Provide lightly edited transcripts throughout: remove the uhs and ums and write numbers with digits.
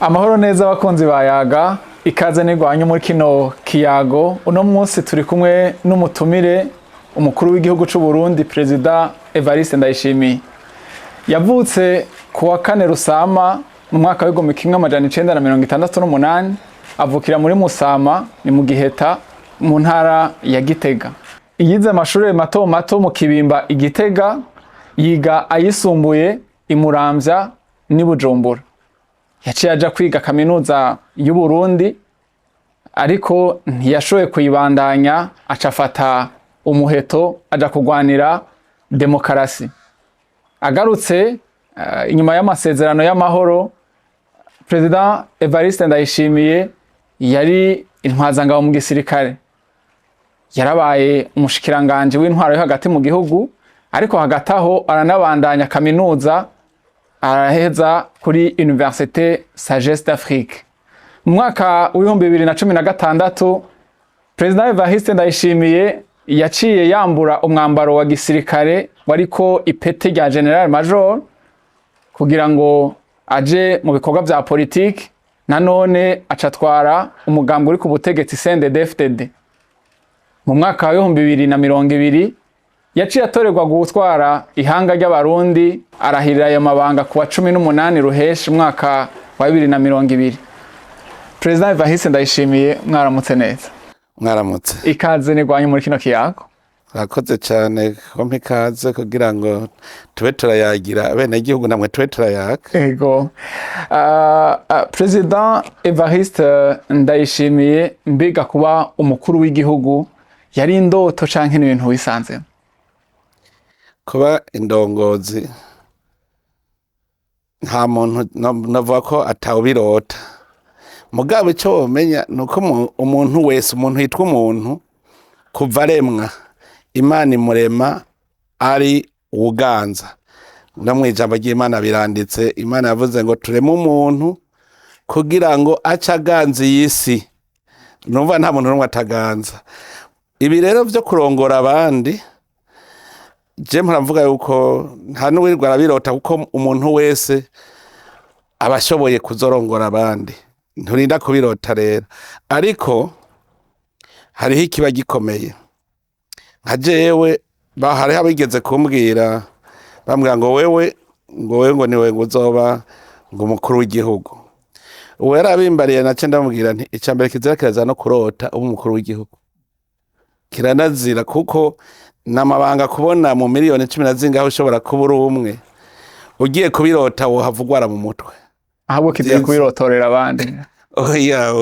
Amahoro neza abakunzi ba Yaga, ikaze n'igwanyu muri kino kiyago. Uno munsi turi kumwe n'umutumire, umukuru w'igihugu c'u Burundi, Perezida Evariste Ndayishimiye. Yavutse ku wa 4 Rusama mu mwaka w'1968, avukira muri Musama, ni mu Giheta, mu ntara ya Gitega. Yize amashure mato mato mu Kibimba i Gitega, yiga ayisumbuye i Muramvya n'i Bujumbura. Yaciye aja kwiga Kaminuza y'u Burundi, ariko ntiyashoboye kuyibandanya, aca afata umuheto aja kugwanira demokarasi. Agarutse inyuma y'amasezerano y'amahoro, Perezida Evariste Ndayishimiye yari intwazangabo mu gisirikare, yarabaye umushikiranganji w'intwaro yo hagati mu gihugu, ariko hagati aho aranabandanya kaminuza, araheza kuri Université Sagesse d'Afrique. Mu mwaka w'2016, Perezida Evariste Ndayishimiye yaciye yambura umwambaro wa gisirikare wariko ipete rya Général Major kugira ngo aje mu bikorwa vya politiki. Nanone acatwara umugambi uri ku butegetsi, CNDD-FDD. Mu mwaka wa 2020 yaciye atorerwa gutwara ihanga ry'Abarundi, arahirira ayo mabanga ku wa 18 Ruheshi umwaka wa 2020. Perezida Evariste Ndayishimiye, mwaramutse neza. Mwaramutse. Ikaze n'igwanyu muri kino kiyago. Urakoze cyane kumpa ikaze kugira ngo tube turayagira abenegihugu, namwe tube turayaga. Ego. Perezida Evariste Ndayishimiye, mbega kuba umukuru w'igihugu yari indoto canke n'ibintu wisanzemo? Kuba indongozi, nta muntu navuga ko atawubirota. Mugabo ico womenya ni uko umuntu wese, umuntu yitwa umuntu, kuva aremwa Imana imurema ari uwuganza. No mw'ijambo ry'Imana biranditse, Imana yavuze ngo tureme umuntu kugira ngo ace aganza iyi si. Numva nta muntu n'umwe ataganza. Ibi rero vyo kurongora abandi, je mpora yuko nta n'uwirirwa arabirota, kuko umuntu wese aba ashoboye kuzorongora abandi, nturinda kubirota rero. Ariko hariho ikiba gikomeye. Nka jewe, hariho abigeze kumbwira, bambwira ngo wewe, ngo wewe, ngo niwe ngo uzoba ngo umukuru w'igihugu. Uwo yarabimbariye, nace ndamubwira nti icya mbere kizira kiraza no kurota uba umukuru w'igihugu, kiranazira, kuko namabanga kubona mu miliyoni cumi na zingaho ushobora kuba uri umwe. Ugiye kubirota wohava ugwara mu mutwe. Ahubwo kizira Vyiza. kubirotorera abandi. Oya,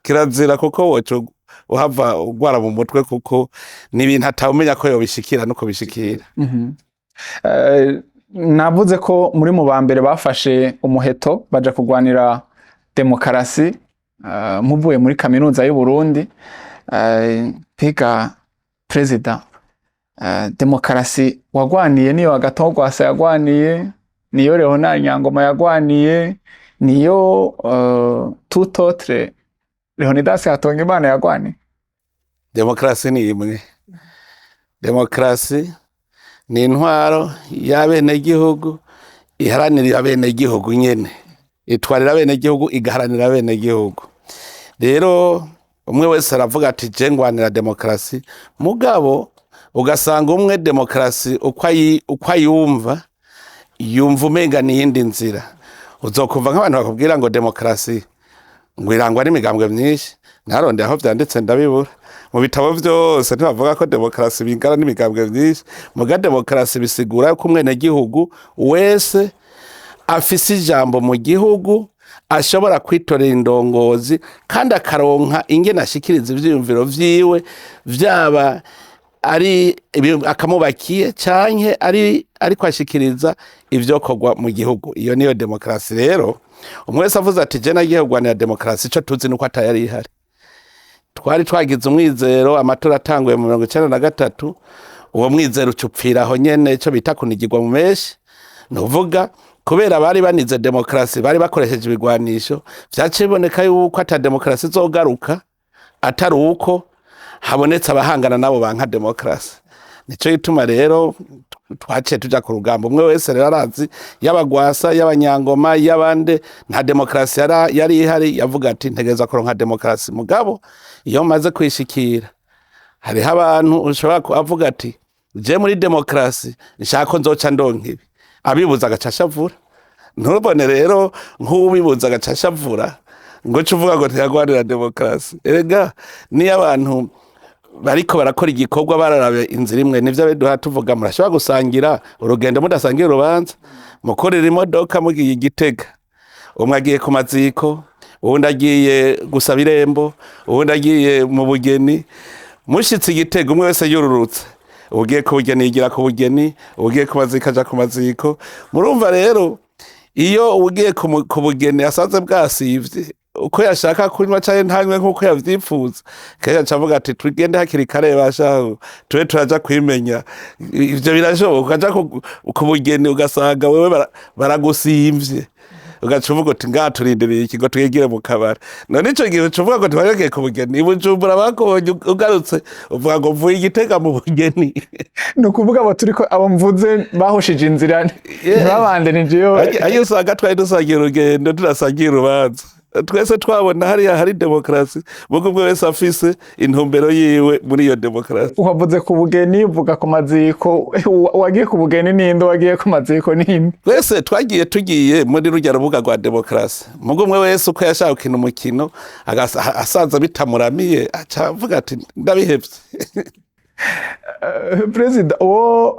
kirazira, kuko woca uhava ugwara mu mutwe, kuko ni ibintu atawumenya ko yobishikira no kubishikira. Navuze ko muri mu ba mbere bafashe umuheto baja kugwanira demokarasi, muvuye muri Kaminuza y'u Burundi. Mbega perezida, demokarasi wagwaniye niyo Agathon Rwasa yagwaniye, niyo Leonard Nyangoma yagwaniye, niyo tout autre Leonidas Hatungimana yagwaniye? Demokarasi ni imwe. Demokarasi ni intwaro y'abenegihugu, iharanira abenegihugu nyene, itwarira abenegihugu, igaharanira abenegihugu. Rero umwe wese aravuga ati je ngwanira demokarasi, mugabo ugasanga umwe demokarasi uko ayumva, yumva umenga ni iyindi nzira. Uzokumva nk'abantu bakubwira ngo demokarasi ngo irangwa n'imigambwe myinshi. Narondeye aho vyanditse ndabibura mu bitabo vyose, ntibavuga ko demokarasi bingana n'imigambwe myinshi. Muga demokarasi bisigura ko umwenegihugu wese afise ijambo mu gihugu, ashobora kwitorera indongozi, kandi akaronka ingene ashikiriza ivyiyumviro vyiwe, vyaba ari akamubakiye canke ari ariko ashikiriza ivyokorwa mu gihugu. Iyo niyo demokarasi. Rero umwe wese avuze ati je nagiye kurwanira demokarasi, ico tuzi nuko atayari ihari. Twari twagize umwizero amatora atanguye mu 93, uwo mwizero uca upfira aho nyene, ico bita kunigirwa mu menshi. Nuvuga kubera bari banize demokarasi, bari bakoresheje ibigwanisho, vyaciye biboneka yuko ata demokarasi izogaruka atari uko habonetse abahangana nabo banka demokarasi. Nico gituma rero Twaciye tuja ku rugamba. Umwe wese rero arazi, y'abagwasa, y'abanyangoma, y'abande, nta demokarasi yari ihari. Yavuga ati: "Ntegereza kuronka demokarasi." Mugabo iyo maze kwishikira, hariho abantu ushobora kuvuga ati: "Je muri demokarasi nshaka ko nzoca ndonka ibi." Abibuza agaca ashavura. Ntubone rero nk'ubibuza agaca ashavura ngo uce uvuga ngo ntiyagwanira demokarasi. Erega niyo abantu bariko barakora igikorwa bararabe inzira imwe, nivyo abeduha tuvuga: murashobora gusangira urugendo mudasangira urubanza. Mukorera imodoka mugiye Igitega, umwe agiye ku maziko, uwundi agiye gusaba irembo, uwundi agiye mu bugeni. Mushitse Igitega, umwe wese yururutse. Ugiye ku bugeni yigira ku bugeni, ugiye ku maziko aja ku maziko. Murumva rero, iyo ugiye ku bugeni asanze bwasivye, uko yashaka kunywa canke ntanywe nkuko yavyipfuza, kenshi aca avuga ati: "Tugende hakiri kare bashaho, tube turaja kwimenya." Ivyo birashoboka. Ukaja ku bugeni ugasanga wewe baragusimvye, ugaca uvuga uti: "Ngaha turindiriye iki ngo twigire mu kabari?" None ico gihe uca uvuga ngo ntibagiye ku bugeni i Bujumbura, bakubonye ugarutse uvuga ngo mvuye Igitega mu bugeni. Ni ukuvuga abo turiko, abo mvuze bahushije inzira, ntibabandanije iyo. Ayo usanga twari dusangiye urugendo tudasangiye urubanza. Twese twabona hariya hari demokarasi, mugo umwe wese afise intumbero yiwe muri iyo demokarasi. Wavuze ku bugeni, uvuga ku maziko. Wagiye ku bugeni ninde? Wagiye ku maziko ninde? Twese twagiye tugiye muri rujya rubuga rwa demokarasi, mugo umwe wese uko yashaka gukina umukino, asanze bitamuramiye, aca avuga ati: "Ndabihevye." Perezida, uwo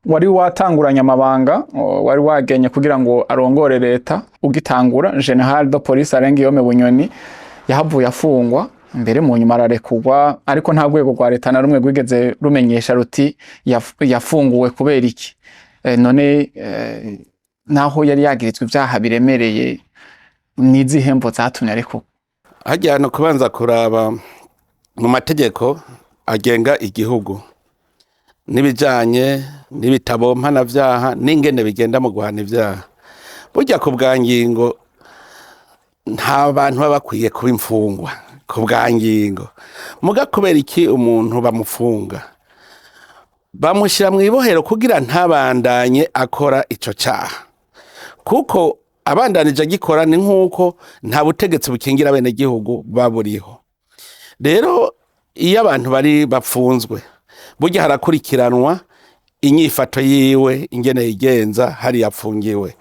wari watanguranye amabanga, wari wagenye kugira ngo arongore leta ugitangura, General de Police Alain Guillaume Bunyoni, yahavuye afungwa mbere, mu nyuma ararekurwa, ariko nta rwego rwa leta na rumwe rwigeze rumenyesha ruti yafunguwe kubera iki. None naho yari yagirizwa ivyaha biremereye, nizihe mvo zatumye arekurwa? Harya no kubanza kuraba mu mategeko agenga igihugu n'ibijanye n'ibitabo mpanavyaha n'ingene bigenda mu guhana ivyaha. Burya ku bwa ngingo nta bantu baba bakwiye kuba imfungwa ku bwa ngingo. Muga kubera iki umuntu bamufunga, bamushyira mu ibohero? Kugira ntabandanye akora ico caha, kuko abandanije agikora ni nk'uko nta butegetsi bukingira abenegihugu buba buriho. Rero iyo abantu bari bapfunzwe, burya harakurikiranwa inyifato yiwe, ingene yigenza hariya apfungiwe.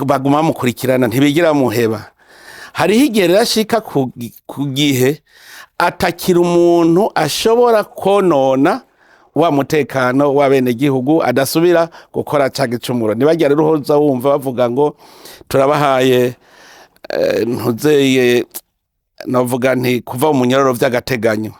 Baguma bamukurikirana, ntibigira bamuheba. Hariho igihe rero ashika ku gihe atakira umuntu ashobora konona wa mutekano w'abenegihugu, adasubira gukora ca gicumuro. Ntibajya rero uhoza wumva bavuga ngo turabahaye ntuzeye, novuga nti kuva mu munyororo vy'agateganyo,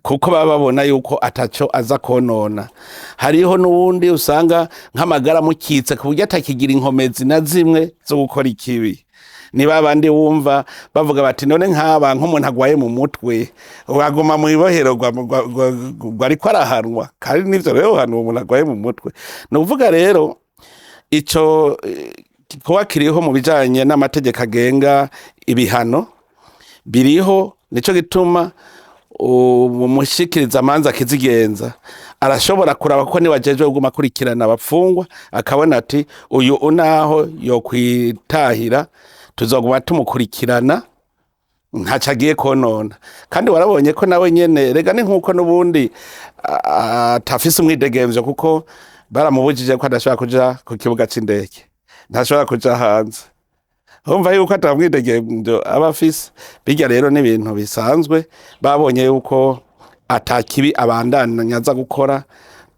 kuko baba babona yuko ataco aza konona. Hariho n'uwundi usanga nk'amagara amukitse ku buryo atakigira inkomezi na zimwe zo gukora ikibi. Ni babandi wumva bavuga bati: "None nk'aba, nk'umuntu agwaye mu mutwe waguma mu ibohero ariko arahanwa?" Kandi nivyo rero, uhanwa umuntu agwaye mu mutwe. Ni ukuvuga rero ico kuba kiriho mu bijanye n'amategeko agenga ibihano biriho. Nico gituma umushikiriza amanza akizigenza arashobora kuraba ko niwajejwe kuguma akurikirana abapfungwa, akabona ati: "Uyu unaho yokwitahira, tuzoguma tumukurikirana, ntaco agiye konona." Kandi warabonye ko nawe nyene rega ni nkuko n'ubundi atafise umwidegemvyo, kuko baramubujije ko adashobora kuja ku kibuga c'indege, ntashobora kuja hanze. Urumva yuko ata mwidegemvyo aba afise. Birya rero ni ibintu bisanzwe. Babonye yuko ata kibi abandanya aza gukora,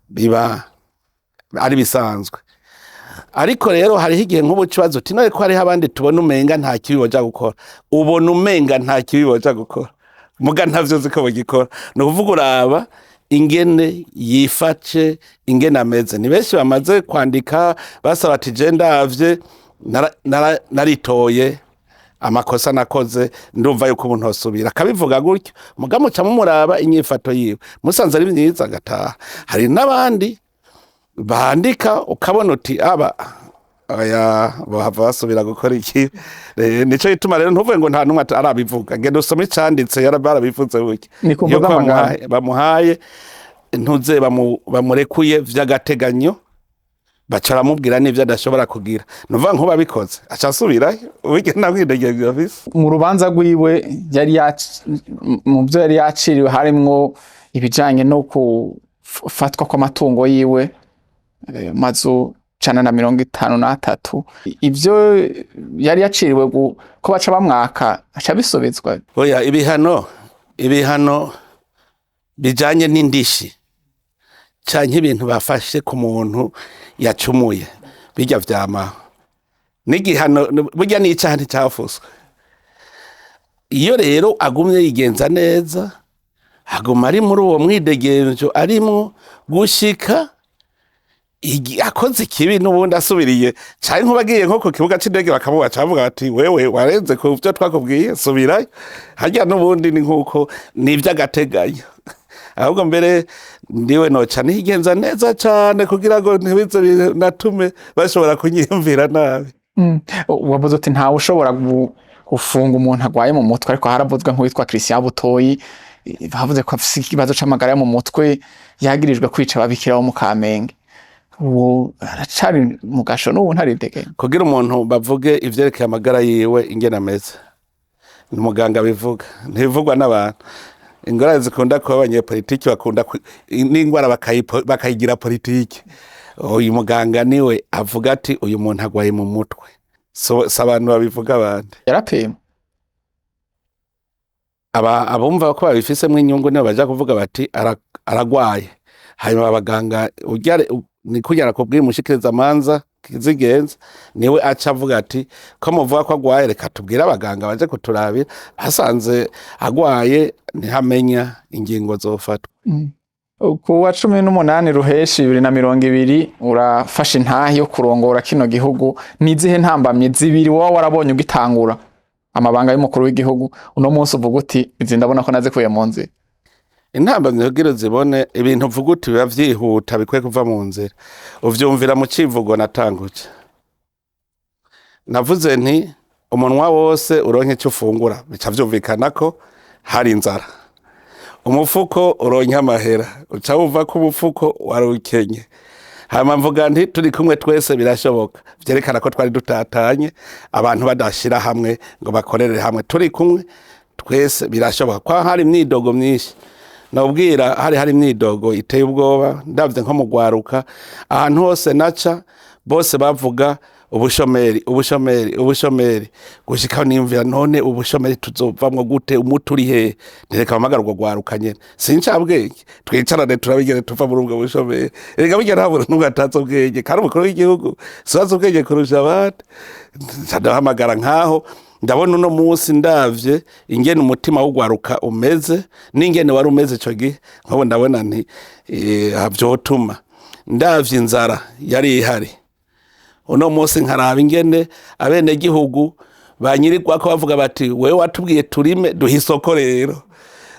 biba ari bisanzwe. Ariko rero hariho igihe nk'ubu kibazo uti: "None ko hariho abandi tubona umenga nta kibi boja gukora?" Ubona umenga nta kibi boja gukora, muga ntavyo uzi ko bagikora. Ni ukuvuga uraba ingene yifashe, ingene ameze. Ni benshi bamaze kwandika basaba ati: "Je ndavye naritoye amakosa nakoze, ndumva yuko ubu ntosubira." Akabivuga gutyo, muga muca mumuraba inyifato yiwe, musanze ari myiza agataha. Hari n'abandi bandika ukabona uti: "Aba oya, bohava basubira gukora iki." Nico gituma rero ntuvuge ngo nta numwe arabivuga. Genda usome icanditse, barabivuze burya. Ni ku Iyo mvuga bamuhaye ntuze bamurekuye vy'agateganyo, baca baramubwira n'ivyo adashobora kugira. Nuvuga nkuba abikoze aca asubirayo, uburyo nta mwidegemvyo afise. Mu rubanza rwiwe yari mu byo yari yaciriwe harimwo ibijanye no gufatwa kw'amatungo yiwe, mazu 153. Ivyo yari yaciriwe ko baca bamwaka aca bisubizwa. Oya, ibihano bijanye n'indishi canke ibintu bafashe ku muntu yacumuye, bijya vyamaho n'igihano, burya n'icaha nticafuswe. Iyo rero agumye yigenza neza, aguma ari muri uwo mwidegemvyo arimwo gushika akoze ikibi n'ubundi asubiriye, canke nkuba agiye nko ku kibuga c'indege bakamubaca, bavuga bati: "Wewe warenze ku vyo twakubwiye, subirayo harya." N'ubundi ni nkuko ni ivy'agateganyo. Ahubwo mbere ndiwe noca nigenza neza cane kugira ngo ntibize binatume bashobora kunyiyumvira nabi. Wavuze uti ntawe ushobora gufunga umuntu agwaye mu mutwe, ariko haravuzwe nk'uwitwa Christian Butoyi, bavuze ko afise ikibazo c'amagara yo mu mutwe, yagirijwe kwica ababikira bo mu Kamenge. Uwo aracari mu gasho n'ubu ntaridegembya. Kugira umuntu bavuge ivyerekeye amagara yiwe ingene ameze, ni muganga bivuga, ntibivugwa n'abantu. Ingorane zikunda kuba, abanyepolitiki bakunda n'ingwara bakayigira politiki. Uyu muganga niwe avuga ati: "Uyu muntu agwaye mu mutwe." So, si abantu babivuga abandi. Yarapimwe? Abumva ko babifisemwo inyungu nibo baja kuvuga bati: "Aragwaye." Hanyuma abaganga urya ni kurya nakubwiye, umushikirizamanza kizigenza niwe aca avuga ati: "Ko muvuga ko agwaye, reka tubwire abaganga baje kuturabira." Basanze agwaye, ntihamenya ingingo zofatwa. Ku wa 18 Ruheshi 2020 urafashe intahe yo kurongora kino gihugu. Ni izihe ntambamyi zibiri woba warabonye ugitangura amabanga y'umukuru w'igihugu, uno munsi uvuga uti: "Izi ndabona ko nazikuye mu nzira"? Intambamyi kugira uzibone, ibintu uvuga uti biba vyihuta bikwiye kuva mu nzira, uvyumvira mu civugo natanguje. Navuze nti: "Umunwa wose uronke ico ufungura", bica vyumvikana ko hari inzara. Umufuko uronke amahera, uca wumva ko umufuko wari ukenye. Hama mvuga nti: "Turi kumwe twese birashoboka", vyerekana ko twari dutatanye, abantu badashira hamwe ngo bakorere hamwe. Turi kumwe twese birashoboka. Kwa hari imyidogo myinshi, nabwira hari imyidogo iteye ubwoba. Ndavye nko mu gwaruka, ahantu hose naca bose bavuga ubushomeri, ubushomeri, ubushomeri, gushika nimvira: none ubushomeri tuzovamwo gute? Umuti uri hehe? Ntereka mpamagara urwo rwaruka nyene, sincabwenge, twicarane turabigere tuva muri ubwo bushomeri. Erega burya nta muntu n'umwe atazi ubwenge, kandi umukuru w'igihugu sibazi ubwenge kurusha abandi. Ndahamagara nkaho ndabona uno munsi, ndavye ingene umutima w'ugwaruka umeze n'ingene wari umeze ico gihe, nk'ubu ndabona nti vyotuma ndavye inzara yari ihari, uno munsi nkaraba ingene abenegihugu banyirirwako bavuga bati: "Wewe watubwiye turime, duha isoko." Rero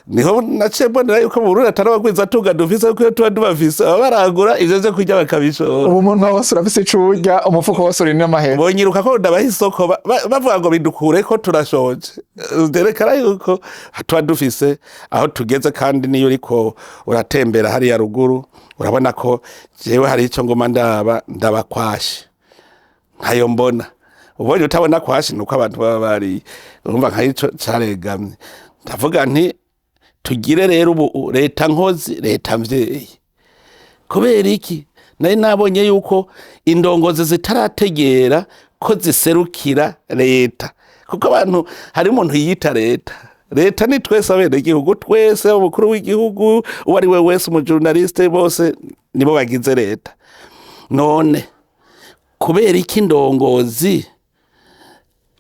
niho naciye mbonera yuko mu Burundi atari abagwizatunga dufise, kuko iyo tuba tubafise baba barangura ivyo vyo kurya bakabishora. Ubu umunwa wose urafise ico urya, umufuko wose uri n'amahera. Bonyiruka ko ndabaha isoko, bavuga ngo bidukure ko turashonje. Vyerekana yuko tuba dufise aho tugeze. Kandi niyo uriko uratembera hariya ruguru, urabona ko jewe hari ico ngoma ndaba ndabakwashe ntayo mbona. Ubonye utabona kwashi nuko abantu baba bariye. Urumva nka ico caregamye. Ndavuga nti: "Tugire rero ubu leta nkozi, leta mvyeyi." Kubera iki? Nari nabonye yuko indongozi zitarategera ko ziserukira leta, kuko abantu hari umuntu yiyita leta. Leta ni twese abenegihugu, twese, umukuru w'igihugu, uwo ari we wese, umujournaliste, bose nibo bagize leta. None kubera iki indongozi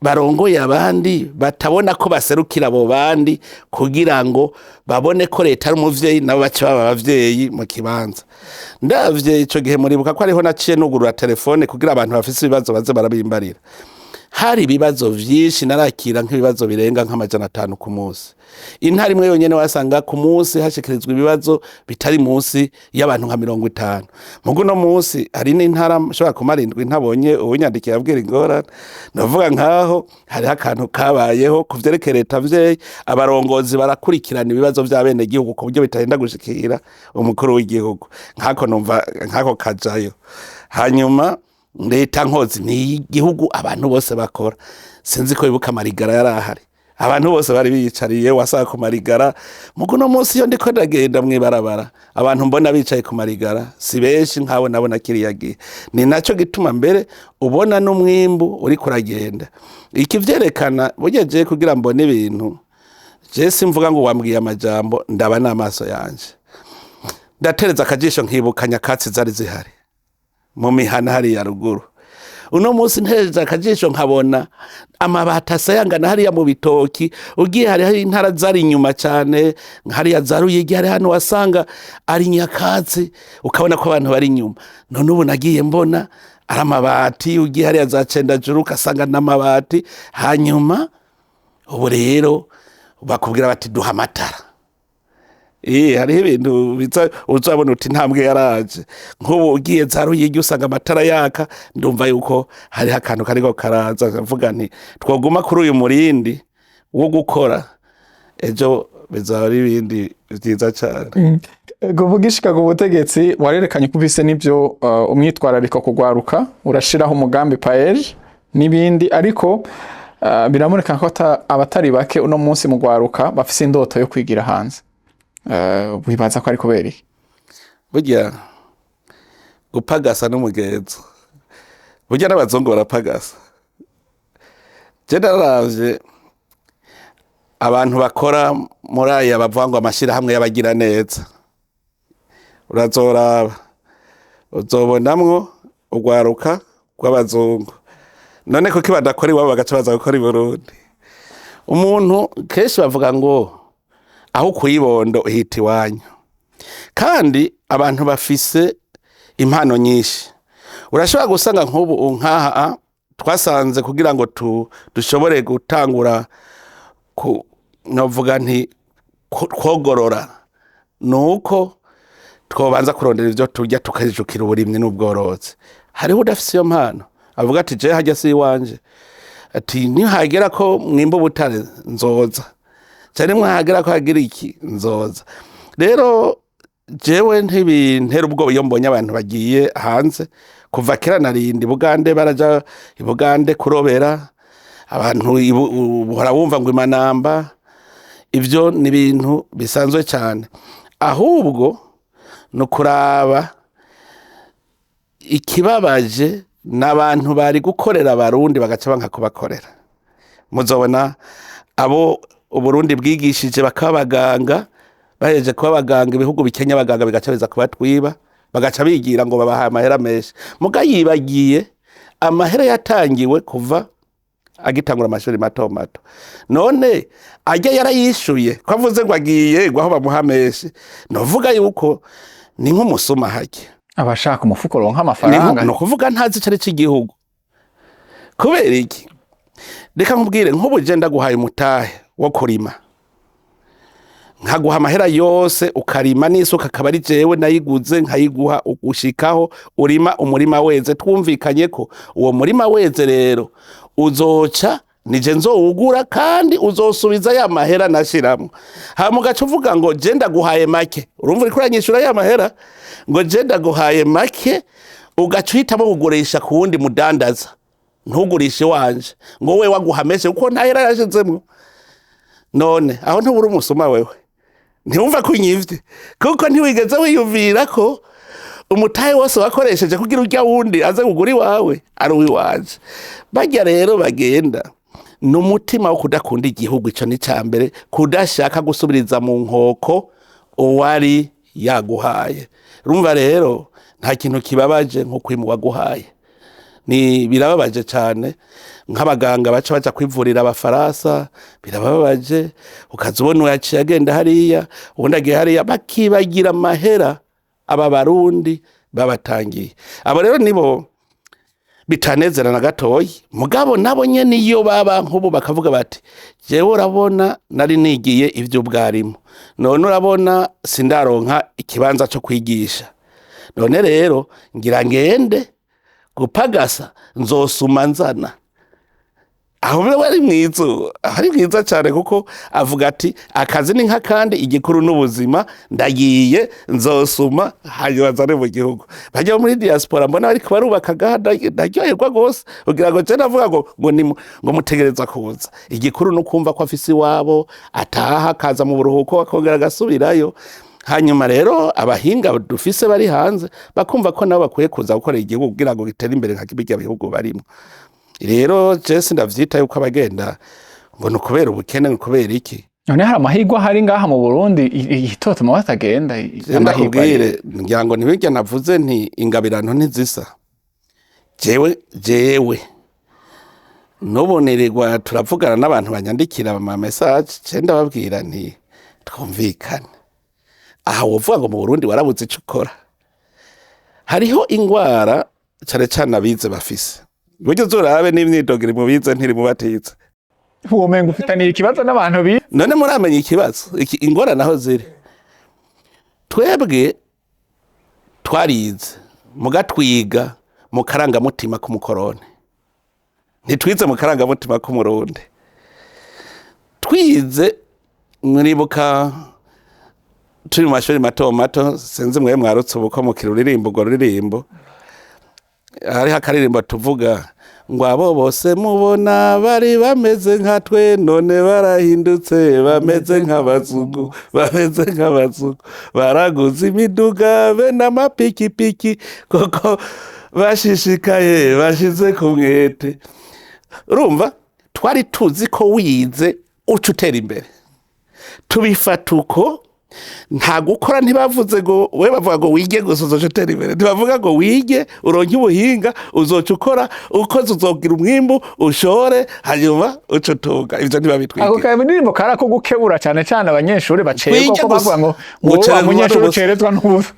barongoye abandi batabona ko baserukira abo bandi, kugira ngo babone ko leta ari umuvyeyi, nabo bace baba abavyeyi mu kibanza? Ndavye ico gihe, muribuka ko ariho naciye nugurura telefone kugira abantu bafise ibibazo baze barabimbarira. Hari ibibazo vyinshi, narakira nk'ibibazo birenga nk'500 ku munsi. Intara imwe yonyene wasanga ku munsi hashikirizwa ibibazo bitari munsi y'abantu nka 50. Mugu uno munsi hari n'intara nshobora kumara indwi ntabonye uwunyandikiye abwira ingorane. Ndavuga nkaho hariho akantu kabayeho ku vyerekeye leta mvyeyi, abarongozi barakurikirana ibibazo vy'abenegihugu ku buryo bitarinda gushikira umukuru w'igihugu. Nkako numva nkako kajayo. Hanyuma leta nkozi ni igihugu abantu bose bakora. Sinzi ko bibuka amarigara yari ahari, abantu bose bari biyicariye, wasanga ku marigara. Mugu uno munsi iyo ndiko ndagenda mw'ibarabara, abantu mbona bicaye ku marigara si benshi nk'abo nabona kiriya gihe. Ni naco gituma mbere ubona n'umwimbu uriko uragenda. Ikivyerekana burya, jewe kugira mbone ibintu, je simvuga ngo wambwiye amajambo, ndaba n'amaso yanje, ndatereza akajisho nkibuka nyakatsi zari zihari mu mihana hariya ruguru. Uno munsi ntereza akajisho nkabona amabati asayangana hariya mu bitoki. Ugiye hariho intara zari inyuma cyane, hariya za Ruyigi, hari hano wasanga ari nyakatsi, ukabona ko abantu bari inyuma. None ubu nagiye mbona ari amabati. Ugiye hariya za Cendajuru ugasanga n'amabati. Hanyuma ubu rero bakubwira bati duha amatara. Hariho ibintu biza uzabona uti intambwe yaraje. Nk'ubu ugiye za Ruyigi usanga amatara yaka. Ndumva yuko hariho akantu kariko karaza, nkavuga nti twoguma kuri uyu murindi wo gukora, ejo bizaba ari ibindi vyiza cane. Kuvuga ishika ku butegetsi, warerekanye ko ufise n'ivyo umwitwarariko kugwaruka, urashiraho umugambi PAEEJ n'ibindi, ariko biraboneka ko abatari bake uno munsi mu gwaruka bafise indoto yo kwigira hanze. Wibaza ko ari kubera iki? Burya gupagasa n'umugenzo, burya n'abazungu barapagasa. Je naravye abantu bakora muri aya bavuga ngo amashirahamwe y'abagira neza, urazoraba uzobonamwo urwaruka rw'abazungu. None kuki badakora iwabo bagaca baza gukora i Burundi? Umuntu kenshi bavuga ngo aho kuyibondo uhita iwanyu. Kandi abantu bafise impano nyinshi. Urashobora gusanga nk'ubu nkaha twasanze kugira ngo dushobore gutangura ku novuga nti kwogorora, nuko twobanza kurondera ivyo turya, tukajukira uburimyi n'ubworozi. Hariho udafise iyo mpano avuga ati je hajya si iwanje, ati nihagera ko mwimba ubutare nzoza, cyane mwahagera ko hagira iki nzoza. Rero jewe ntibintera ubwoba iyo mbonye abantu bagiye hanze. Kuva kera narindi Bugande, baraja i Bugande kurobera abantu, uhora wumva ngo imanamba. Ivyo ni ibintu bisanzwe cyane. Ahubwo no kuraba ikibabaje n'abantu bari gukorera abarundi bagaca banka kubakorera. Muzobona abo Uburundi bwigishije bakaba abaganga, bahejeje kuba abaganga, ibihugu bikenya abaganga bigaca biza kubatwiba, bagaca bigira ngo babaha amahera menshi. Muga yibagiye amahera yatangiwe kuva agitangura amashuri mato mato. None ajya yarayishuye ko avuze ngo agiye ngo aho bamuha menshi? Novuga yuko ni nk'umusuma hajya. Abashaka umufuko ronka amafaranga. Ni ukuvuga ntazi icari c'igihugu. Kubera iki? Reka nkubwire, nk'ubu je ndaguhaye umutahe wo kurima, nkaguha amahera yose ukarima, n'isuka akaba ari jewe nayiguze nkayiguha, ugushikaho urima umurima weze. Twumvikanye ko uwo murima weze rero uzoca nije nzowugura, kandi uzosubiza ya mahera nashiramwo. Hama ugaca uvuga ngo je ndaguhaye make, urumva uriko uranyishura ya mahera, ngo je ndaguhaye make, ugaca uhitamo kugurisha ku wundi mudandaza, ntugurishe wanje, ngo we waguha menshi kuko ntahera yashizemwo. None aho ntubura umusuma? Wewe ntiwumva ko unyivye, kuko ntiwigeze wiyumvira ko umutahe wose wakoresheje kugira urya wundi aze kugura iwawe ari uwiwanje. Barya rero bagenda ni umutima wo kudakunda igihugu, ico ni ca mbere, kudashaka gusubiriza mu nkoko uwari yaguhaye. Urumva rero nta kintu kibabaje nko kwima uwaguhaye, ni birababaje cyane. Nk'abaganga baca baja kwivurira abafaransa, birababaje. Ukaza ubona uyaciye agenda hariya, ubundi agiye hariya, bakibagira amahera aba barundi babatangiye. Abo rero nibo Bitanezera na gatoyi. Mugabo nabo nyene iyo baba nk'ubu bakavuga bati: "Jewe urabona nari nigiye ivy'ubwarimu, none urabona sindaronka ikibanza co kwigisha, none rero ngira ngende gupagasa, nzosuma nzana." Aho we ari mwiza, ari mwiza cyane, kuko avuga ati: "Akazi ni nk'akandi, igikuru n'ubuzima, ndagiye nzosuma hanyuma nzane mu gihugu." Bajya muri diaspora, mbona bariko barubaka ngaha, ndaryoherwa rwose kugira ngo je navuga ngo mutegereza kuza. Igikuru ni ukumva ko afise iwabo, ataha akaza mu buruhuko, akongera agasubirayo. Hanyuma rero abahinga dufise bari hanze bakumva ko nabo bakwiye kuza gukorera igihugu kugira ngo gitere imbere nka birya bihugu barimo. Rero je sindavyita yuko abagenda ngo ni ukubera ubukene, ni ukubera iki. None hari amahirwe ahari ngaha mu Burundi igitotuma batagenda? Je Amahirwe ari? Ndakubwire, ngira ngo ntibirya navuze nti ingabirano ntizisa. Jewe n'ubu nirirwa turavugana n'abantu banyandikira ama message, je ndababwira nti: "Twumvikane, aha wovuga ngo mu Burundi warabuze ico ukora?" Hariho ingwara cane cane abize bafise. Buryo uzorabe n'imyidogo iri mu bize, ntiri mu batize. Womenga ufitaniye ikibazo n'abantu bi None muramenya ikibazo ingorane aho ziri? Twebwe twarize, mugatwiga mu karangamutima k'umukoroni, ntitwize mu karangamutima k'Umurundi. Twize, muribuka turi mu mashuri mato mato, sinzi mwe mwarutse ubu ko mukira uririmbo, urwo ruririmbo, hariho akaririmbo tuvuga ngo: "Abo bose mubona bari bameze nka twe, none barahindutse, bameze nk'abazungu, bameze nk'abazungu, baraguze imiduga be n'amapikipiki, koko bashishikaye bashize ku mwete." Urumva, twari tuzi ko wize uca utera imbere, tubifata uko, nta gukora. Ntibavuze ngo we, bavuga ngo wige gusa uzoca utera imbere. Ntibavuga ngo wige uronke ubuhinga, uzoca ukora, ukoze uzogira umwimbu, ushore, hanyuma uca utunga. Ivyo Ako ntibabitwigira. Karirimbo kari ako gukebura cyane cyane abanyeshuri bacerwa, Twige ko bavuga ngo gusa. ngo Gucererwa wa munyeshuri n'ubusa. ucerezwa n'ubusa.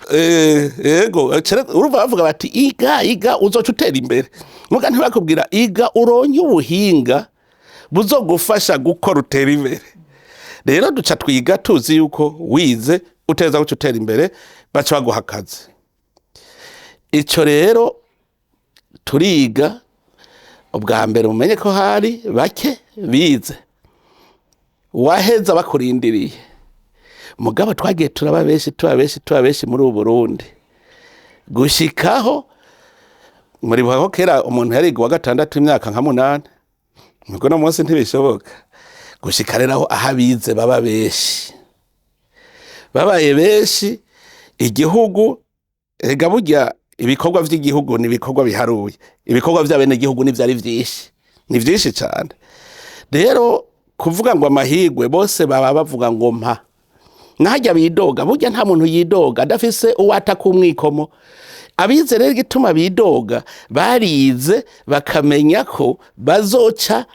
Yego, urumva bavuga bati: "Iga, iga, uzoca utera imbere." Muga ntibakubwira: "Iga uronke ubuhinga buzogufasha gukora utera imbere." Rero duca twiga tuzi yuko wize uteza guca utera imbere, baca baguha akazi. Ico rero turiga ubwa mbere, mumenye ko hari bake bize, waheza bakurindiriye. Mugabo twagiye turaba benshi, tuba benshi, tuba benshi muri ubu Burundi, gushikaho muribuka ko kera umuntu yariga uwa gatandatu imyaka nka 8, nubwo no munsi ntibishoboka. Gushika rero aho abize baba benshi, babaye benshi, igihugu ega burya ibikorwa vy'igihugu ni ibikorwa biharuye, ibikorwa vy'abenegihugu ntivyari vyinshi, ni vyinshi cane. Rero kuvuga ngo amahirwe, bose baba bavuga ngo mpa. Nahajya bidoga, burya nta muntu yidoga adafise uwata kumwikomo. Abize rero, igituma bidoga, barize bakamenya ko bazoca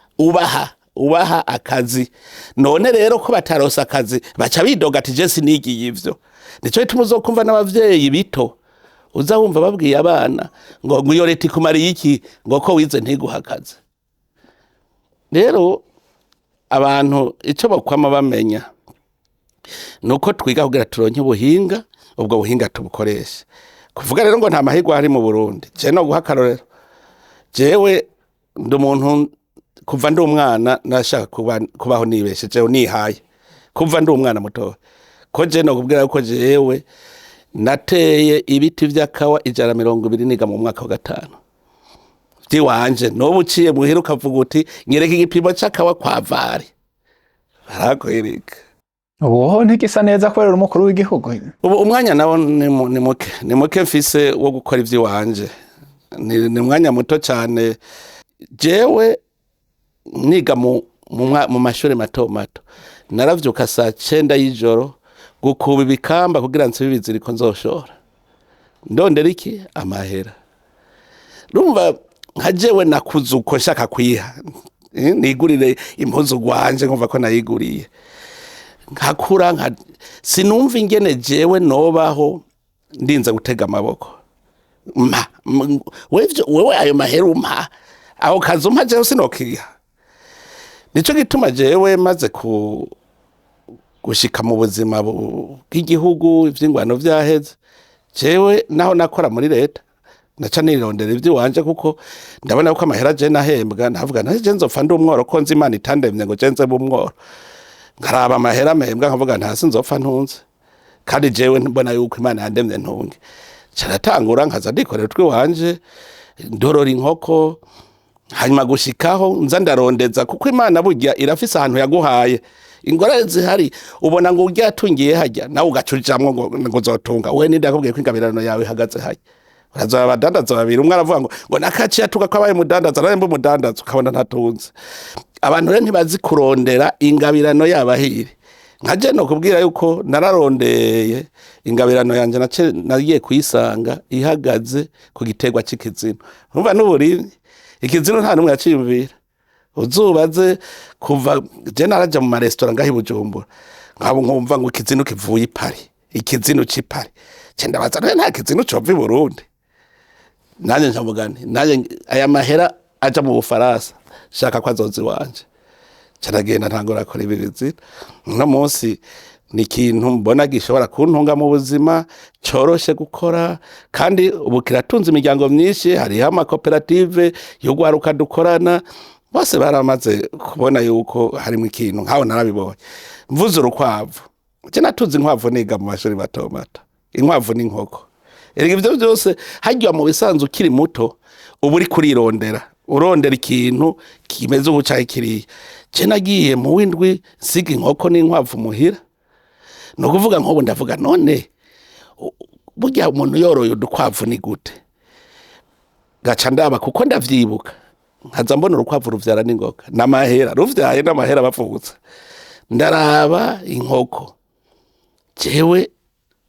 ubaha akazi. None rero ko bataronse akazi, baca bidoga ati: "Je sinigiye ivyo." Nico gituma uzokumva n'abavyeyi bito, uza wumva babwiye abana ngo iyo leta ikumariye iki, ngo ko wize ntiguha akazi. Rero abantu ico bokwama bamenya nuko twiga kugira turonke ubuhinga, ubwo buhinga tubukoreshe. Kuvuga rero ngo nta mahirwe ari mu Burundi, je no guha akarorero, jewe ndi umuntu kuva ndi umwana nashaka kubaho nibeshejeho, nihaye kuva ndi umwana mutoya. Ko je no kubwira ko jewe nateye ibiti vy'akawa 120 niga mu mwaka wa gatanu vyiwanje. N'ubu uciye muhira ukavuga uti: "Nyereka igipimo c'akawa kwa vari," barakwereka. Ubu ntigisa neza kubera umukuru w'igihugu. Ubu umwanya nawo ni muke, ni muke mfise wo gukora ivy'iwanje, ni umwanya muto cyane. Jewe niga mu mashuri mato mato, naravyuka saa 9 y'ijoro gukuba ibikamba kugira nsibe ibiziriko nzoshora, ndondera iki? Amahera. Urumva nka jewe nakuze uko nshaka kwiha, nigurire impuzu gwanje, nkumva ko nayiguriye. Nkakura nka sinumva ingene jewe nobaho ndinze gutega amaboko mpa Wewe ayo mahera umpa, aho kazi umpa, jewe sinokiha. Nico gituma jewe maze ku gushika mu buzima bw'igihugu, ivy'ingwano vyaheze, jewe naho nakora muri leta naca nirondera ivy'iwanje, kuko ndabona ko amahera je nahembwa, ndavuga nti je nzopfa ndi umworo, ko nzi Imana itandemye ngo je nze umworo. Nkaraba amahera mpembwa, nkavuga nta sinzopfa ntunze, kandi jewe mbona yuko Imana yandemye ntunge. Caratangura nkaza ndikorera utwiwanje, ndorora inkoko, hanyuma gushikaho nza ndarondeza, kuko Imana burya irafise ahantu yaguhaye. Ingorane zihari, ubona ngo urya yatungiye hajya, nawe ugaca ujamwo ngo uzotunga. We ninde yakubwiye ko ingabirano yawe ihagaze hajya? Urazoba abadandaza babiri, umwe aravuga ngo nakaciye atuka ko abaye umudandaza, nawe mbe umudandaza, ukabona ntatunze. Abantu rero ntibazi kurondera ingabirano yabo ahiri. Nka je nokubwira yuko nararondeye ingabirano yanje, nace nagiye kuyisanga ihagaze ku giterwa c'ikizino. Urumva n'uburimyi, ikizino nta n'umwe yaciyumvira. Uzubaze kuva je naraja mu maresitora ngaho i Bujumbura, nkaba nkumva ngo ikizino kivuye i Paris, ikizino c'i Paris. Ce ndabaza, none nta kizino cova i Burundi? Nanjye nkavuga nti nanjye aya mahera aja mu Bufaransa shaka ko azoza iwanje. Caragenda ntangura akora ibi bizina. Uno munsi ni ikintu mbona gishobora kuntunga mu buzima, coroshe gukora, kandi ubu kiratunze imiryango myinshi. Hariho amakoperative y'urwaruka dukorana, bose baramaze kubona yuko harimo ikintu. Nkaho narabibonye mvuze urukwavu, je natunze inkwavu niga mu mashuri mato mato, inkwavu n'inkoko. Erega ivyo byose harya mu bisanzwe ukiri muto uba uri kurirondera, urondera ikintu kimeze ubu canke kiriya. Je nagiye mu w'indwi nsiga inkoko n'inkwavu muhira. Ni ukuvuga nk'ubu ndavuga none burya umuntu yoroye udukwavu ni gute? Gaca ndaba, kuko ndavyibuka, nkaza mbona urukwavu ruvyara n'ingoga n'amahera, ruvyaye n'amahera bavutse. Ndaraba inkoko, jewe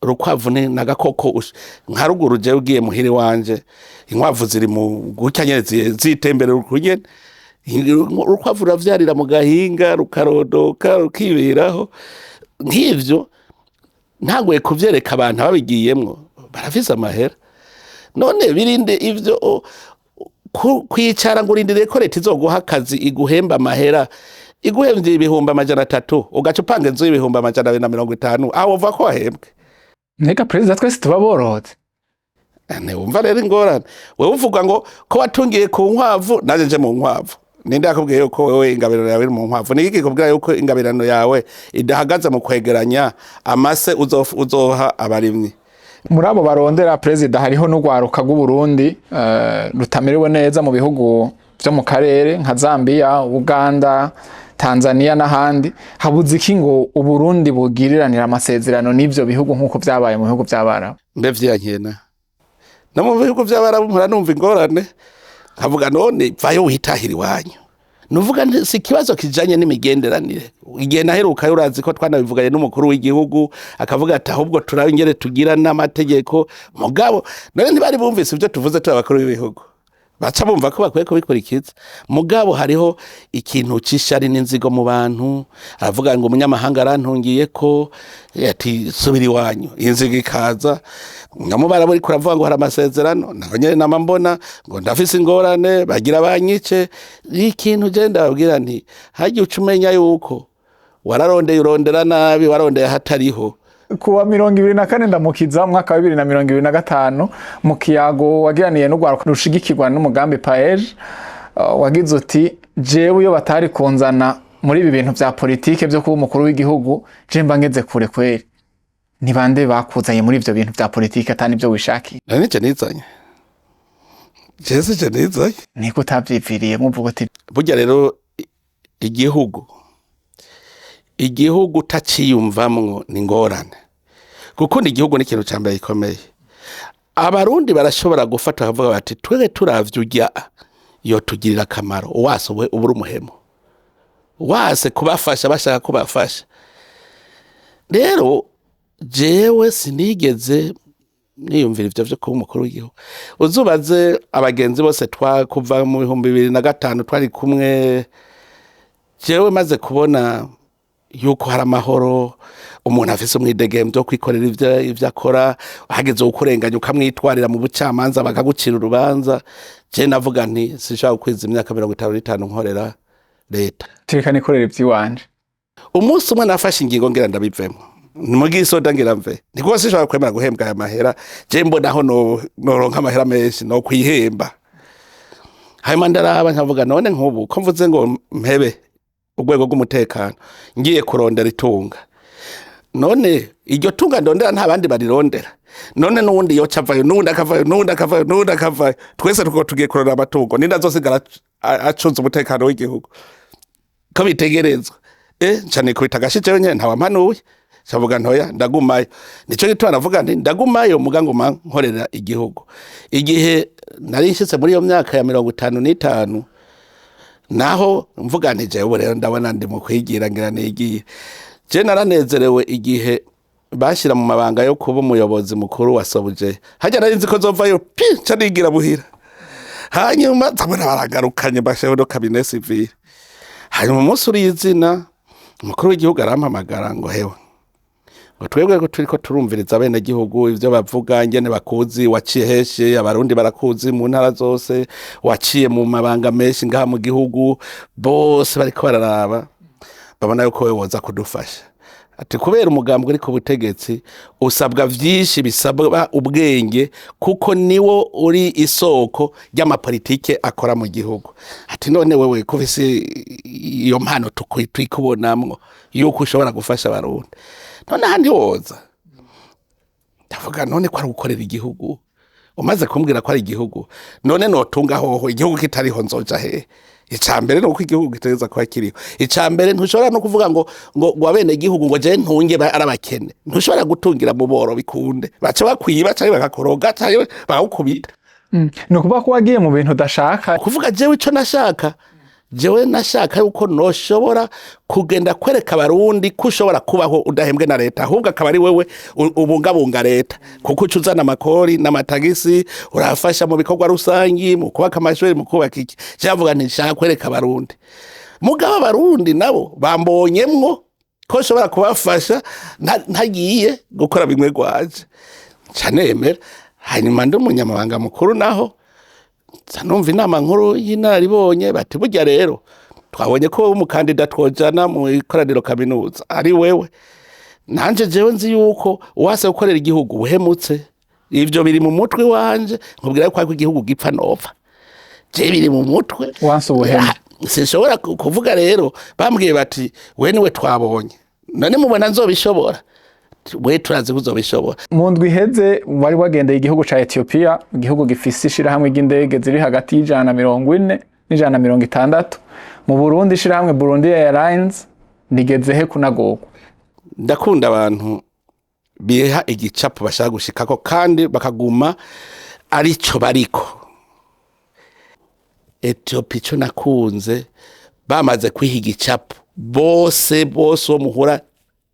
urukwavu ni nagakoko nka ruguru. Jewe ugiye muhira wanje, inkwavu ziri mu gutya nyene, zitembera uku nyene. Urukwavu ruravyarira mu gahinga, rukarodoka, rukiberaho nk'ivyo. Ntanguye kuvyereka abantu babigiyemwo, barafise amahera. None birinde ivyo kwicara ngo urindiriye ko leta izoguha akazi iguhemba amahera, iguhemvye 300,000, ugaca upanga inzu y'250,000, aho uva ko wahembwe? Mbega perezida, twese tuba borozi? Ntiwumva rero ingorane? Wewe uvuga ngo ko watungiye ku nkwavu, nanjye nje mu nkwavu. Ninde yakubwiye yuko wewe ingabirano yawe iri mu nkwavu? Ni iki kikubwira yuko ingabirano yawe idahagaze mu kwegeranya amase uzoha abarimyi? Muri abo barondera, perezida, hariho n'urwaruka rw'Uburundi rutamerewe neza mu bihugu vyo mu karere nka Zambia, Uganda, Tanzania n'ahandi. Habuze iki ngo Uburundi bugiriranire amasezerano n'ivyo bihugu nk'uko vyabaye mu bihugu vy'Abarabu? Mbe vyankena no mu bihugu vy'Abarabu mpora numva ingorane, nkavuga none vayo witahira iwanyu. Nuvuga nti si ikibazo kijanye n'imigenderanire. Igihe naheruka, urazi ko twanabivuganye n'umukuru w'igihugu, akavuga ati ahubwo turabe ingene tugira n'amategeko. Mugabo none ntibari bumvise ibyo tuvuze? Turi abakuru b'ibihugu, baca bumva ko bakwiye kubikurikiza. Mugabo hariho ikintu c'ishari n'inzigo mu bantu. Aravuga ngo umunyamahanga arantungiye ko, ati subira iwanyu, inzigo ikaza. Nyamubara buri kuravuga ngo hari amasezerano, naho nyene nama mbona ngo ndafise ingorane, bagira banyice. Ikintu je ndababwira nti harya uca umenya yuko wararondeye, urondera nabi, warondeye ahatariho. Kuwa 24 Ndamukiza umwaka wa 2025, mu kiyago wagiraniye n'urwaruka rushigikirwa n'umugambi PAEEJ, wagize uti: "Jewe iyo batari kunzana muri ibi bintu vya politike vyo kuba umukuru w'igihugu, je mba ngeze kure kweri." Ni bande bakuzanye muri ivyo bintu vya politike atani ivyo wishakiye? Nari nije nizanye? Jewe sije nizanye. Niko utavyiviriye muvuga uti? Burya rero igihugu utaciyumvamwo ni ingorane. Gukunda igihugu ni ikintu ca mbere gikomeye. Abarundi barashobora gufata bakavuga bati twege turavye urya yotugirira akamaro, wase ube ubura umuhemo, wase kubafasha bashaka kubafasha. Rero jewe sinigeze niyumvira ivyo vyo kuba umukuru w'igihugu. Uzubaze abagenzi bose twa kuva mu 2005 twari kumwe. Jewe maze kubona Yuko hari amahoro, umuntu afise umwidegemvyo wo kwikorera ivyo akora, hageze ukurenganya ukamwitwarira mu bucamanza bakagucira urubanza. Je navuga nti sinshobora gukwiza imyaka 55 nkorera leta. Reka nikorera ivy'iwanje. Umunsi umwe nafashe ingingo, ngira ndabivemo mugisoda, ngira mve nikuko sinshobora kwemera guhembwa aya mahera. Je mbona aho noronka amahera menshi no kwihemba. Hanyuma ndaraba nkavuga, none nk'ubu ko mvuze ngo mpebe urwego rw'umutekano, ngiye kurondera itunga, none iryo tunga ndondera nta bandi barirondera? None n'uwundi yoca avayo, n'uwundi akavayo, n'uwundi akavayo, n'uwundi akavayo, twese tuko tugiye kurondera amatungo, ninde azosigara acunze umutekano w'igihugu ko bitegerezwa? Nca nikubita agashi jewe nyene, ntawampanuye. Ncavuga ntoya, ndagumayo. Nico gituma navuga nti ndagumayo, muga nguma nkorera igihugu. Igihe nari nshitse muri iyo myaka ya 55, naho mvuga nti jewe rero ndabona ndi mu kwigira, ngira nigiye. Je naranezerewe igihe bashira mu mabanga yo kuba umuyobozi mukuru wa Sobuje. Hajya nari nzi ko nzovayo pi, nca nigira buhira. Hanyuma ndabona baragarukanye, basheho no cabinet civil. Hanyuma umunsi uri izina, umukuru w'igihugu arampamagara ngo: "Hewe," ngo, "twebwe ko turiko turumviriza abenegihugu ivyo bavuga, ingene bakuzi, waciye henshi, Abarundi barakuzi mu ntara zose, waciye mu mabanga menshi ngaha mu gihugu, bose bariko bararaba babona yuko wewe woza kudufasha." Ati kubera umugambi uri ku butegetsi usabwa vyinshi bisabwa ubwenge, kuko niwo uri isoko ry'amapolitike akora mu gihugu. Ati none wewe ko ufise iyo mpano tukubonamwo yuko ushobora gufasha Abarundi, none ahandi woza? Ndavuga, none ko ari gukorera igihugu, umaze kumbwira ko ari igihugu, none notunga hoho igihugu kitariho, nzoja hehe? Icambere nuko igihugu gitegereza kuba kiriho. Icambere, ntushobora no kuvuga ngo abene igihugu ngo je ntunge ari abakene. Ntushobora gutungira mu boro, bikunde baca bakwiba canke bakakoroga canke bakagukubita. Ni ukuvuga ko wagiye mu bintu udashaka. Kuvuga jewe ico nashaka, jewe nashaka yuko noshobora kugenda kwereka Abarundi ko ushobora kubaho udahembwe na leta, ahubwo akaba ari wewe ubungabunga leta, kuko uca uzana amakori n'amatagisi, urafasha mu bikorwa rusangi, mu kubaka amashuri, mu kubaka iki. Javuga nti nshaka kwereka Abarundi, mugabo Abarundi nabo bambonyemwo ko nshobora kubafasha ntagiye gukora bimwe gwaje. Nca nemera. Hanyuma ndi umunyamabanga mukuru, naho nza numva inama nkuru y'inararibonye bati: "Burya rero twabonye ko wowe umukandida twojana mu ikoraniro kaminuza ari wewe." Nanje jewe nzi yuko uwase gukorera igihugu buhemutse, ivyo biri mu mutwe wanje. Nkubwira yuko ariko igihugu gipfa nopfa, je biri mu mutwe. Wanse ubuhemu. Ah, sinshobora kuvuga. Rero bambwiye bati: "We niwe twabonye, none mubona nzobishobora?" "We turazi ko uzobishobora." Mu ndwi iheze wari wagendeye igihugu ca Ethiopia, igihugu gifise ishirahamwe ry'indege ziri hagati y'140 n'160. Mu Burundi, ishirahamwe Burundi Airlines rigeze he kunagurwa? Ndakunda abantu biha igicapo bashaka gushikako kandi bakaguma arico bariko. Ethiopia, ico nakunze, bamaze kwiha igicapo bose bose, uwo muhura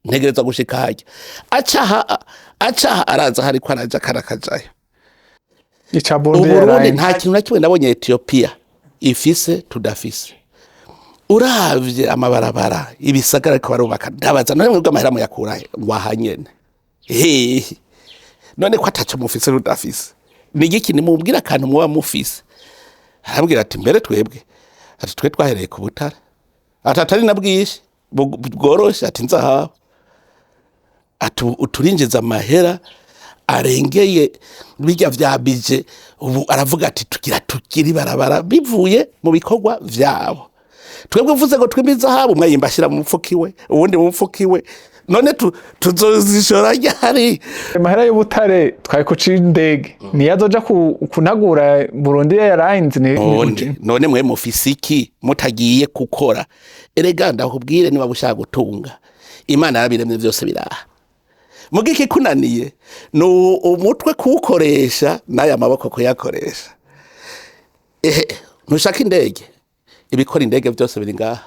ntegereza gushika harya, acaha acaha, araza hariko araja karakajayo. Ica Burundi Uburundi Airlines. Nta kintu na kimwe nabonye Ethiopia ifise tudafise. Uravye amabarabara, ibisagara ariko barubaka, ndabaza: "None mwebwe amahera muyakurahe?" Ngo aha nyene hehe. None ko ataco mufise tudafise, ni igiki? Nimubwire akantu muba mufise. Arambwira ati mbere twebwe, ati twe twahereye ku butare, ati atari na bwinshi bworoshe, ati nzahabu, ati uturinjiza amahera arengeye bijya vya bije. Ubu aravuga ati tugira tugira ibarabara bivuye mu bikorwa vyabo. Twebwe uvuze ngo twimbe izahabu, umwe yimba ashira mu mufuko iwe, uwundi mu mufuko iwe, none tuzozishora ryari? Amahera y'ubutare twari kuca indege niyo azoja kunagura Burundi Airlines ni None mwe mufise iki mutagiye gukora? Erega ndakubwire, niba ushaka gutunga, Imana yarabiremye byose biraha. Muga ikikunaniye ni umutwe kuwukoresha n'aya maboko kuyakoresha. Ehe, ntushaka indege? Ibikora indege byose biri ngaha.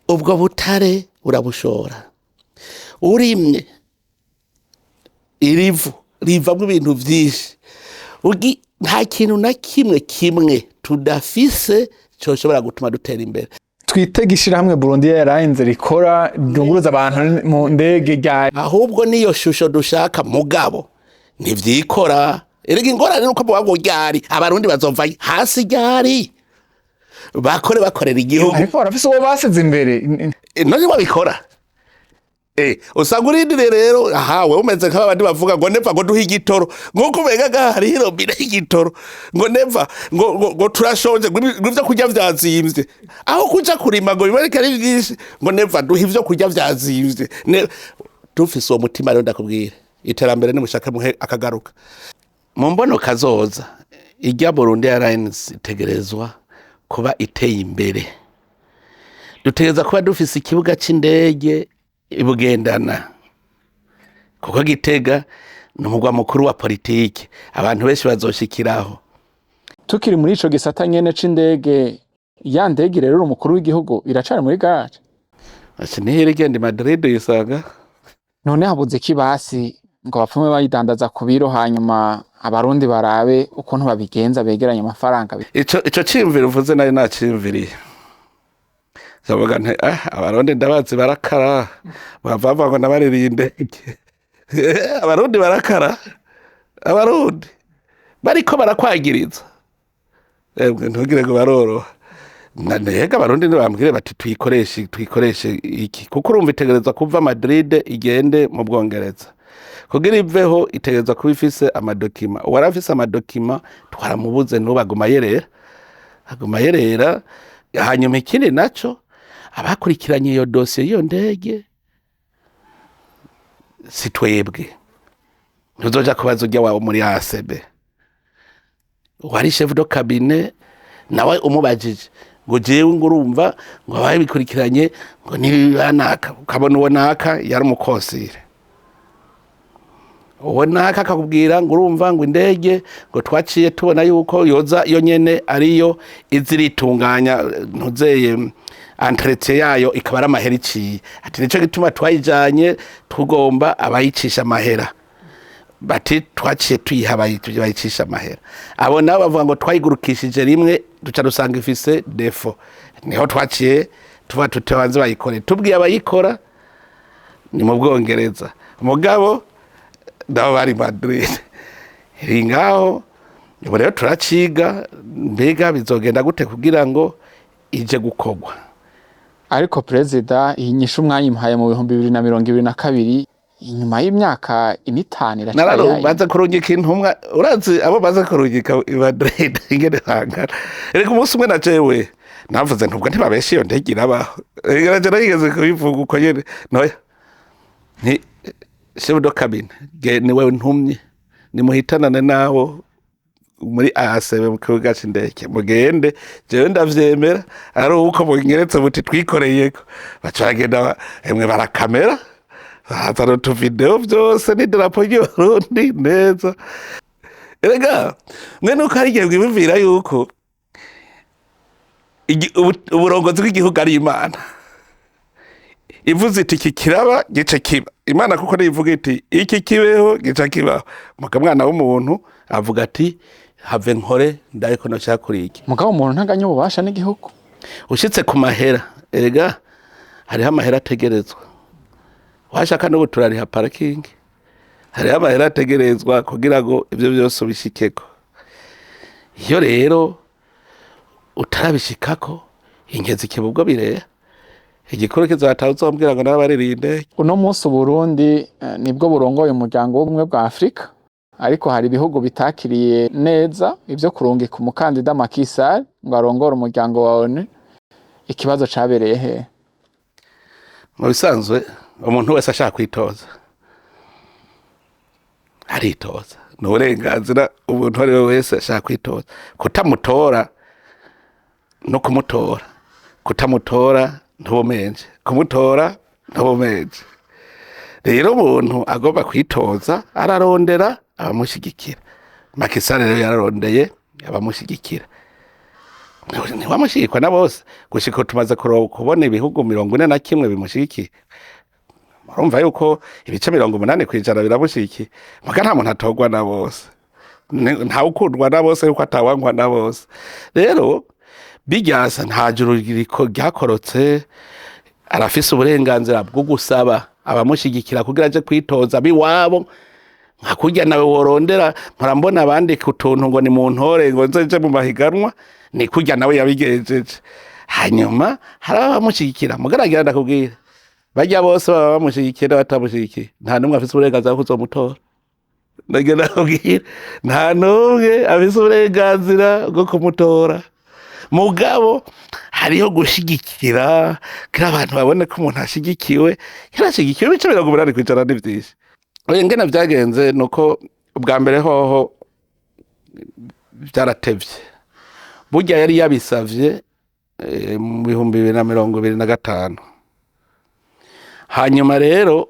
Ubwo butare urabushora, urimye irivu rivamwo ibintu vyinshi. Nta kintu na kimwe kimwe tudafise coshobora gutuma dutera imbere. Twitege ishirahamwe Burundi Airlines rikora ryunguruza abantu mu ndege rya Ahubwo niyo shusho dushaka, mugabo ntivyikora. Erega ingorane nuko muvuga ngo ryari abarundi bazova hasi, ryari bakore bakorera igihugu. Ariko barafise uwo basize imbere. None wabikora, usanga urindiriye rero. Aha wewe umeze nk'abandi bavuga ngo neva ngo duhe igitoro, nk'uko umenga ngaha hariho irobine y'igitoro, ngo neva ngo turashonje, ngo ivyo kurya vyazimvye, aho kuja kurima ngo biboneke ari vyinshi, ngo neva duhe ivyo kurya vyazimvye. Dufise uwo mutima rero, ndakubwira, iterambere nimushake muhe akagaruka mu mbono kazoza. Irya Burundi Airlines itegerezwa kuba iteye imbere. Dutegereza kuba dufise ikibuga c'indege ibugendana, kuko Gitega ni umugwa mukuru wa politike, abantu benshi bazoshikiraho. Tukiri muri ico gisata nyene c'indege, ya ndege rero umukuru w'igihugu iracari muri gare? Ati nihera igenda i Madrid uyisanga. None habuze ikibasi ngo bapfume bayidandaza ku biro, hanyuma abarundi barabe ukuntu babigenza begeranye amafaranga? Ico ciyumviro uvuze nari naciyumviriye, ndavuga nti ah, abarundi ndabazi barakara, bava ngo nabaririye indege. Abarundi barakara, abarundi bariko barakwagiriza, emwe ntugire ngo baroroha. Nega abarundi ntibambwire bati tuyikoreshe iki, kuko urumva itegerezwa kuva Madrid igende mu Bwongereza. Kugira iveho itegerezwa kuba ifise amadokima. Uwari afise amadokima twaramubuze, n'ubu aguma yerera, aguma yerera. Hanyuma ikindi naco, abakurikiranye iyo dosiye y'iyo ndege si twebwe. Ntuzoja kubaza urya wawe muri ACB wari chef de cabinet, nawe umubajije ngo jewe ngo urumva ngo ababikurikiranye ngo nibanaka, ukabona uwo naka yari umukonsire, uwo naka akakubwira ngo urumva ngo indege ngo twaciye tubona yuko yoza yo nyene ariyo iziritunganya, ntuzeye entretien yayo ikaba ari amahera iciye, ati nico gituma twayijanye tugomba abayicisha amahera, bati twaciye tuyiha bayicisha amahera. Abo nabo bavuga ngo twayigurukishije rimwe duca dusanga ifise défaut, niho twaciye tuba tutabanze bayikore. Tubwiye abayikora ni mu Bwongereza, mugabo nabo bari Madrid. Iri ngaho ubu rero turaciga, mbega bizogenda gute kugira ngo ije gukorwa. Ariko perezida, iyi nyishu mwayimpaye mu 2022, inyuma y'imyaka ine, itanu, iracari yayindi. Baza kurungika intumwa, urazi abo baza kurungika i Madrid ingene bangana. Reka umunsi umwe na jewe navuze ntubwo ntibabeshe, iyo ndege irabaho. Reka naje narigeze kubivuga uko nyene, noya nti chef de cabinet niwe ntumye, nimuhitanane nabo muri ACB mu kibuga c'indege, mugende, jewe ndavyemera ari uko munyeretse muti twikoreyeko. Baca bagenda emwe barakamera, barazana utuvideo vyose n'idarapo ry'Uburundi neza. Erega mwe nuko hari igihe mwiyumvira yuko uburongozi bw'igihugu ari Imana ivuze iti iki kiraba gice kiba, Imana kuko niyo iti iki kibeho gica kibaho. Muga mwana w'umuntu avuga ati have nkore ndariko noshaka kuri iki. Mugabo umuntu ntaganya ububasha n'igihugu. Ushitse ku mahera, erega hariho amahera ategerezwa, washaka n'ubu turariha parking, hariho amahera ategerezwa kugira ngo ivyo vyose ubishikeko. Iyo rero utarabishikako, ingezi kibubwo bireha igikuru kizataha uzombwira ngo narabaririye indege. Uno munsi Uburundi nibwo burongoye umuryango w'ubumwe bwa Afurika, ariko hari ibihugu bitakiriye neza ivyo kurungika umukandida Macky Sall ngo arongore umuryango wa ONU. Ikibazo cabereye hehe? Mu bisanzwe umuntu wese ashaka kwitoza aritoza, ni uburenganzira. Umuntu uwo ari we wese ashaka kwitoza, kutamutora no kumutora, kutamutora ntubumenje, kumutora ntubumenje. Rero umuntu agomba kwitoza ararondera abamushyigikira. Macky Sall rero yararondeye abamushyigikira, ntiwamushyigikwa na bose. Gushika ubu tumaze kubona ibihugu 41 bimushyigikiye. Urumva yuko ibice 80% biramushyigikiye. Muga nta muntu atorwa na bose, ntawe ukundwa na bose yuko atawangwa na bose. Rero Biryasa nta juru ryakorotse, arafise uburenganzira bwo gusaba abamushigikira kugira aje kwitoza biwabo, nka kurya nawe worondera. Mpora mbona abandika utuntu ngo ni mu ntore, ngo nze nje mu mahiganwa, ni kurya nawe yabigenjeje. Hanyuma hari abamushigikira, mugaragira ndakubwira, barya bose baba bamushigikiye, batamushigikiye, nta n'umwe afise uburenganzira bwo kuzomutora. Ndagira ndakubwira, nta n'umwe afise uburenganzira bwo kumutora. Mugabo hariho gushigikira kugira abantu babone ko umuntu ashigikiwe, yarashigikiwe 80% ni vyinshi. Oya, ingene vyagenze nuko ubwa mbere hoho vyaratevye. Burya yari yabisavye mu 2025. Hanyuma rero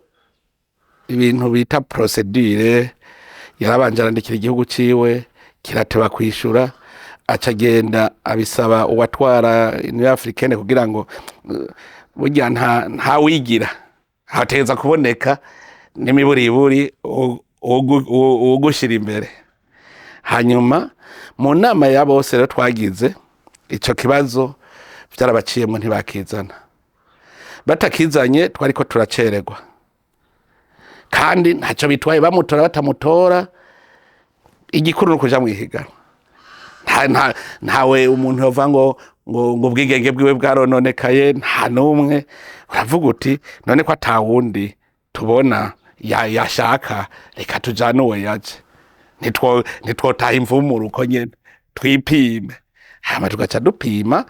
ibintu bita procédure, yarabanje arandikira igihugu ciwe, kirateba kwishura, aca agenda abisaba uwatwara Union Africaine, kugira ngo burya nta wigira hategeza kuboneka n'imiburiburi uwugushira imbere. Hanyuma mu nama ya bose rero twagize ico kibazo, vyarabaciyemwo ntibakizana. Batakizanye twariko turacererwa, kandi ntacyo bitwaye bamutora batamutora, igikuru ni ukuja mw'ihiganwa. Ntawe umuntu yova ngo ubwigenge bwiwe bwarononekaye, nta n'umwe. Uravuga uti none ko atawundi tubona yashaka, reka tujane uwo yaje, ntitwotaha imvumuru uko nyene, twipime. Hama tugaca dupima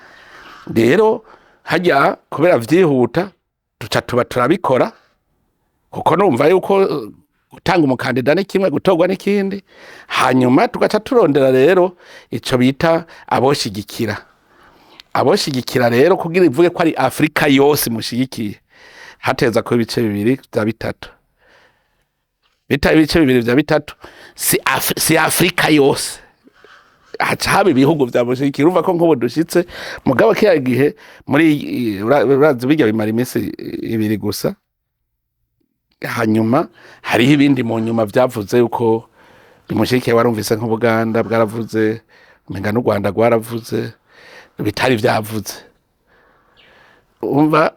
rero harya, kubera vyihuta duca tuba turabikora, kuko numva yuko gutanga umukandida ni kimwe, gutorwa n'ikindi. Hanyuma tugaca turondera rero ico bita aboshigikira. Aboshigikira rero, kugira ivuge ko ari Afrika yose imushigikiye, hateza ko 2/3. Bitaba 2/3, si Afrika yose, haca haba ibihugu vyamushigikira. Urumva ko nk'ubu dushitse, mugabo kiriya gihe muri urazi birya bimara iminsi 2 gusa. Hanyuma hariho ibindi mu nyuma vyavuze yuko bimushigikiye, warumvise nk'Ubuganda bwaravuze, umenga n'u Rwanda rwaravuze, bitari vyavuze. Umva,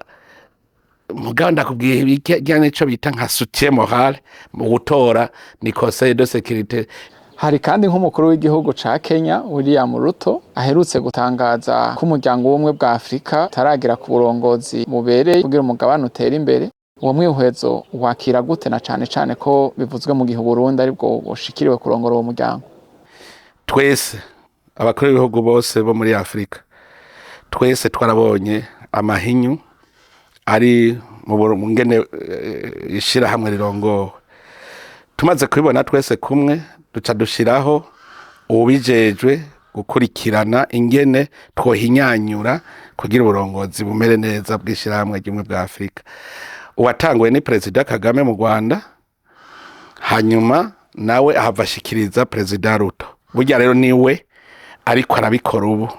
mugabo ndakubwiye, ibijya nico bita nka soutien moral mu gutora ni Conseil de sécurité. Hari kandi nk'umukuru w'igihugu ca Kenya, William Ruto, aherutse gutangaza ko umuryango w'ubumwe bwa Afrika utaragera ku burongozi bubereye kugira umugabane utere imbere. Uwo mwihwezo wakira gute, na cane cane ko bivuzwe mu gihe Uburundi aribwo bushikiriwe kurongora uwo muryango? Twese abakuru b'ibihugu bose bo muri Afurika, twese twarabonye amahinyu ari mu ngene ishirahamwe rirongowe. Tumaze kubibona twese kumwe, duca dushiraho uwubijejwe gukurikirana ingene twohinyanyura kugira uburongozi bumere neza bw'ishirahamwe ry'ubumwe bwa Afurika. Uwatanguye ni Perezida Kagame mu Rwanda, hanyuma nawe ahava ashikiriza Perezida Ruto. Burya rero niwe ariko arabikora ubu,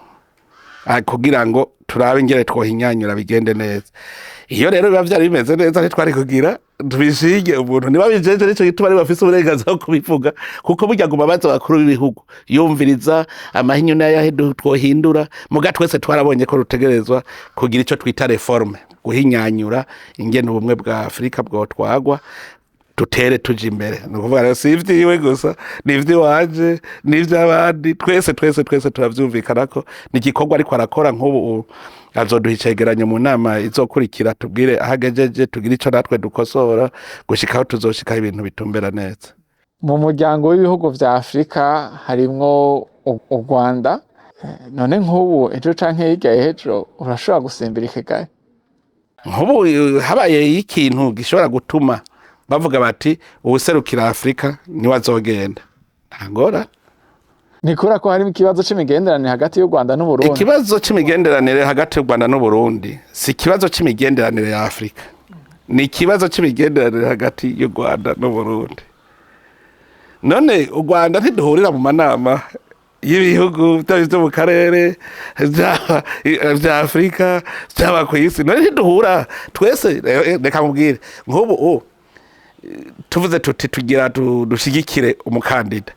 kugira ngo turabe ingene twohinyanyura bigende neza. Iyo rero biba vyari bimeze neza, ntitwari kugira tubishige umuntu niba bijeje. Nico gituma ari bafise uburenganzira bwo kubivuga, kuko burya guma baza bakuru b'ibihugu yumviriza amahinyu n'ayahe twohindura. Muga twese twarabonye ko rutegerezwa kugira ico twita réforme, guhinyanyura ingene ubumwe bwa Afurika bwotwagwa, dutere tuja imbere. Ni ukuvuga rero si ivyiwe gusa, ni ivy'iwanje, ni ivy'abandi, twese twese twese turavyumvikana ko ni igikorwa ariko arakora. Nk'ubu azoduha icegeranyo mu nama izokurikira, tubwire aho agejeje, tugire ico natwe dukosora, gushika aho tuzoshikaho ibintu bitumbera neza. Mu muryango w'ibihugu vya Afurika harimwo u Rwanda. None nk'ubu ejo canke hirya y'ejo urashobora gusimbira i Kigali? Nk'ubu habaye ikintu gishobora gutuma bavuga bati uwuserukira Afurika niwe azogenda, nta ngorane. Ni kubera ko harimo ikibazo c'imigenderanire hagati y'u Rwanda n'Uburundi? Ikibazo c'imigenderanire hagati y'u Rwanda n'Uburundi si ikibazo c'imigenderanire ya Afurika, ni ikibazo c'imigenderanire hagati y'u Rwanda n'Uburundi. None u Rwanda ntiduhurira mu manama y'ibihugu, byaba ivyo mu karere, vyaba vya Afurika, vyaba ku isi? None ntiduhura twese? Reka nkubwire, nk'ubu tuvuze tuti tugira dushigikire umukandida.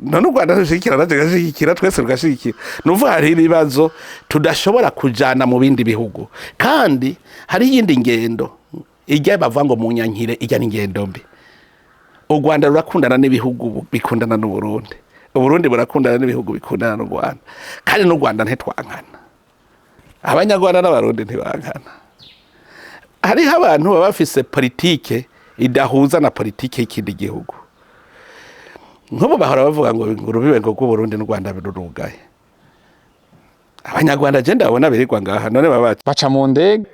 None u Rwanda rushigikira, natwe tugashigikira, twese tugashigikira. Ni ukuvuga hariho ibibazo tudashobora kujana mu bindi bihugu. Kandi hari iyindi ngendo ijya bavuga ngo munyankire, ijya n'ingendo mbi. U Rwanda rurakundana n'ibihugu bikundana n'Uburundi, Uburundi burakundana n'ibihugu bikundana n'u Rwanda, kandi n'u Rwanda ntitwankana, Abanyarwanda n'Abarundi ntibankana. Hariho abantu baba bafise politike idahuza na politike y'ikindi gihugu. Nk'ubu bahora bavuga ngo urubibe ngo rw'Uburundi n'u Rwanda rurugaye. Abanyarwanda je ndabona birirwa ngaha, none baba Baca mu ndege.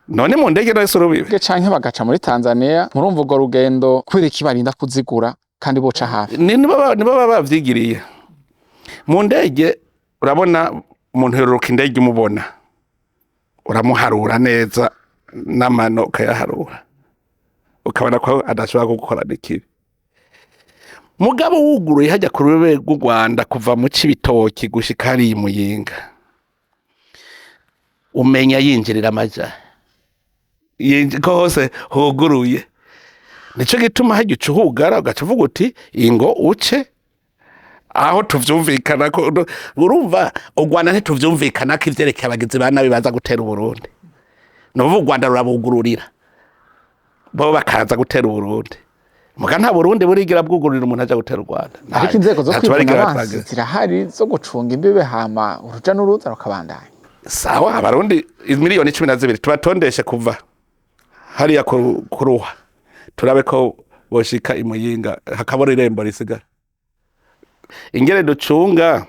None mu ndege none si urubibe? Canke bagaca muri Tanzania. Murumva urwo rugendo kubera iki barinda kuzigura kandi boca hafi? Nibo baba bavyigiriye mu ndege. Urabona umuntu yororoka indege, umubona uramuharura neza n'amano ukayaharura, ukabona ko adashobora gukorana ikibi. Mugabo wuguruye hajya ku rube rw'u Rwanda kuva mu Cibitoki gushika hariya i Muyinga, umenya yinjirira amaja ko hose huguruye. Nico gituma hajya uca uhugara, ugaca uvuga uti ingo uce aho tuvyumvikana ko. Urumva, u Rwanda ntituvyumvikana ko ivyerekeye abagizi ba nabi baza gutera Uburundi. Ni ukuvuga u Rwanda rurabugururira, bo bakaza gutera Uburundi. Muga nta Burundi burigira bwugururira umuntu aja gutera u Rwanda. Ariko inzego zo Ntaco kwivuna barigira abansi batwagira. zirahari zo gucunga imbibe, hama uruja n'uruza rukabandanya. Sawa, Abarundi 12 miliyoni tubatondeshe kuva hariya kuruha, turabe ko boshika imuyinga hakabura irembo risigara. Ingere ducunga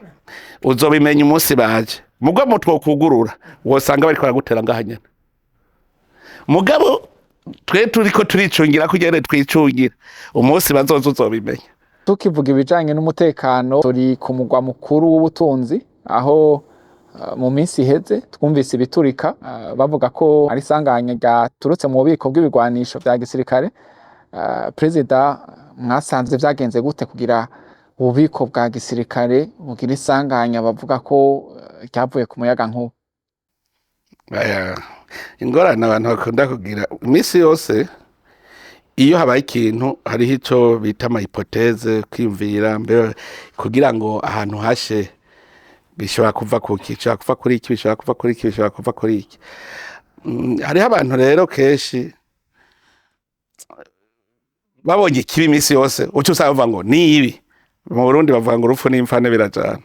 uzobimenya umunsi baje. Mugabo mutwokugurura wosanga bariko baragutera ngaha nyene. Mugabo twe turiko turicungira kugira twicungira, umunsi bazoza uzobimenya. Tukivuga ibijanye n'umutekano, turi ku mugwa mukuru w'ubutunzi, aho mu minsi iheze twumvise ibiturika, bavuga ko ari isanganya ryaturutse mu bubiko bw'ibigwanisho vya gisirikare. Perezida, mwasanze vyagenze gute kugira ububiko bwa gisirikare bugira isanganya bavuga ko ryavuye ku muyaga nkuba? Aya, ingorane abantu bakunda kugira iminsi yose iyo habaye ikintu, hariho ico bita ama hypothèses, kwiyumvira mbe kugira ngo ahantu hashe bishobora kuva kuki, bishobora kuva kuri iki, bishobora kuva kuri iki, bishobora kuva kuri iki. Hariho abantu rero kenshi babonye ikibi iminsi yose uca usanga bavuga ngo ni ibi. Mu Burundi bavuga ngo urupfu n'imfane birajana.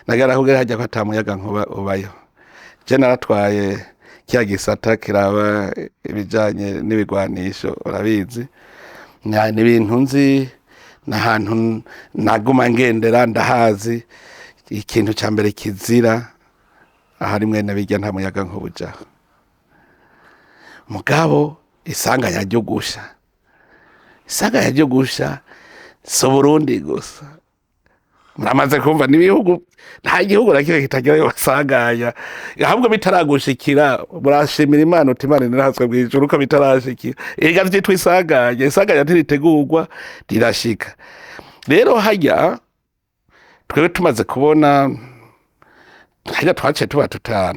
Nagara kubwira hajya ko ata muyaga nkuba ubayo. Je naratwaye kiya gisata kiraba ibijanye n'ibigwanisho, urabizi. Ni ibintu nzi, n'ahantu naguma ngendera ndahazi. Ikintu ca mbere kizira ahari mwene bijya, nta muyaga nkuba ujaho. Mugabo isanganya ryo gusha, isanganya ryo gusha si Uburundi gusa. Muramaze kumva n'ibihugu, nta gihugu na kimwe kitagira ayo masanganya. Ahubwo bitaragushikira murashimira Imana, uti Imana nirahatswe mw'ijuru ko bitarashikira. Ega vyitwa isanganya, isanganya ntiritegurwa, rirashika. Rero harya twebwe tumaze kubona harya twaciye tuba tuta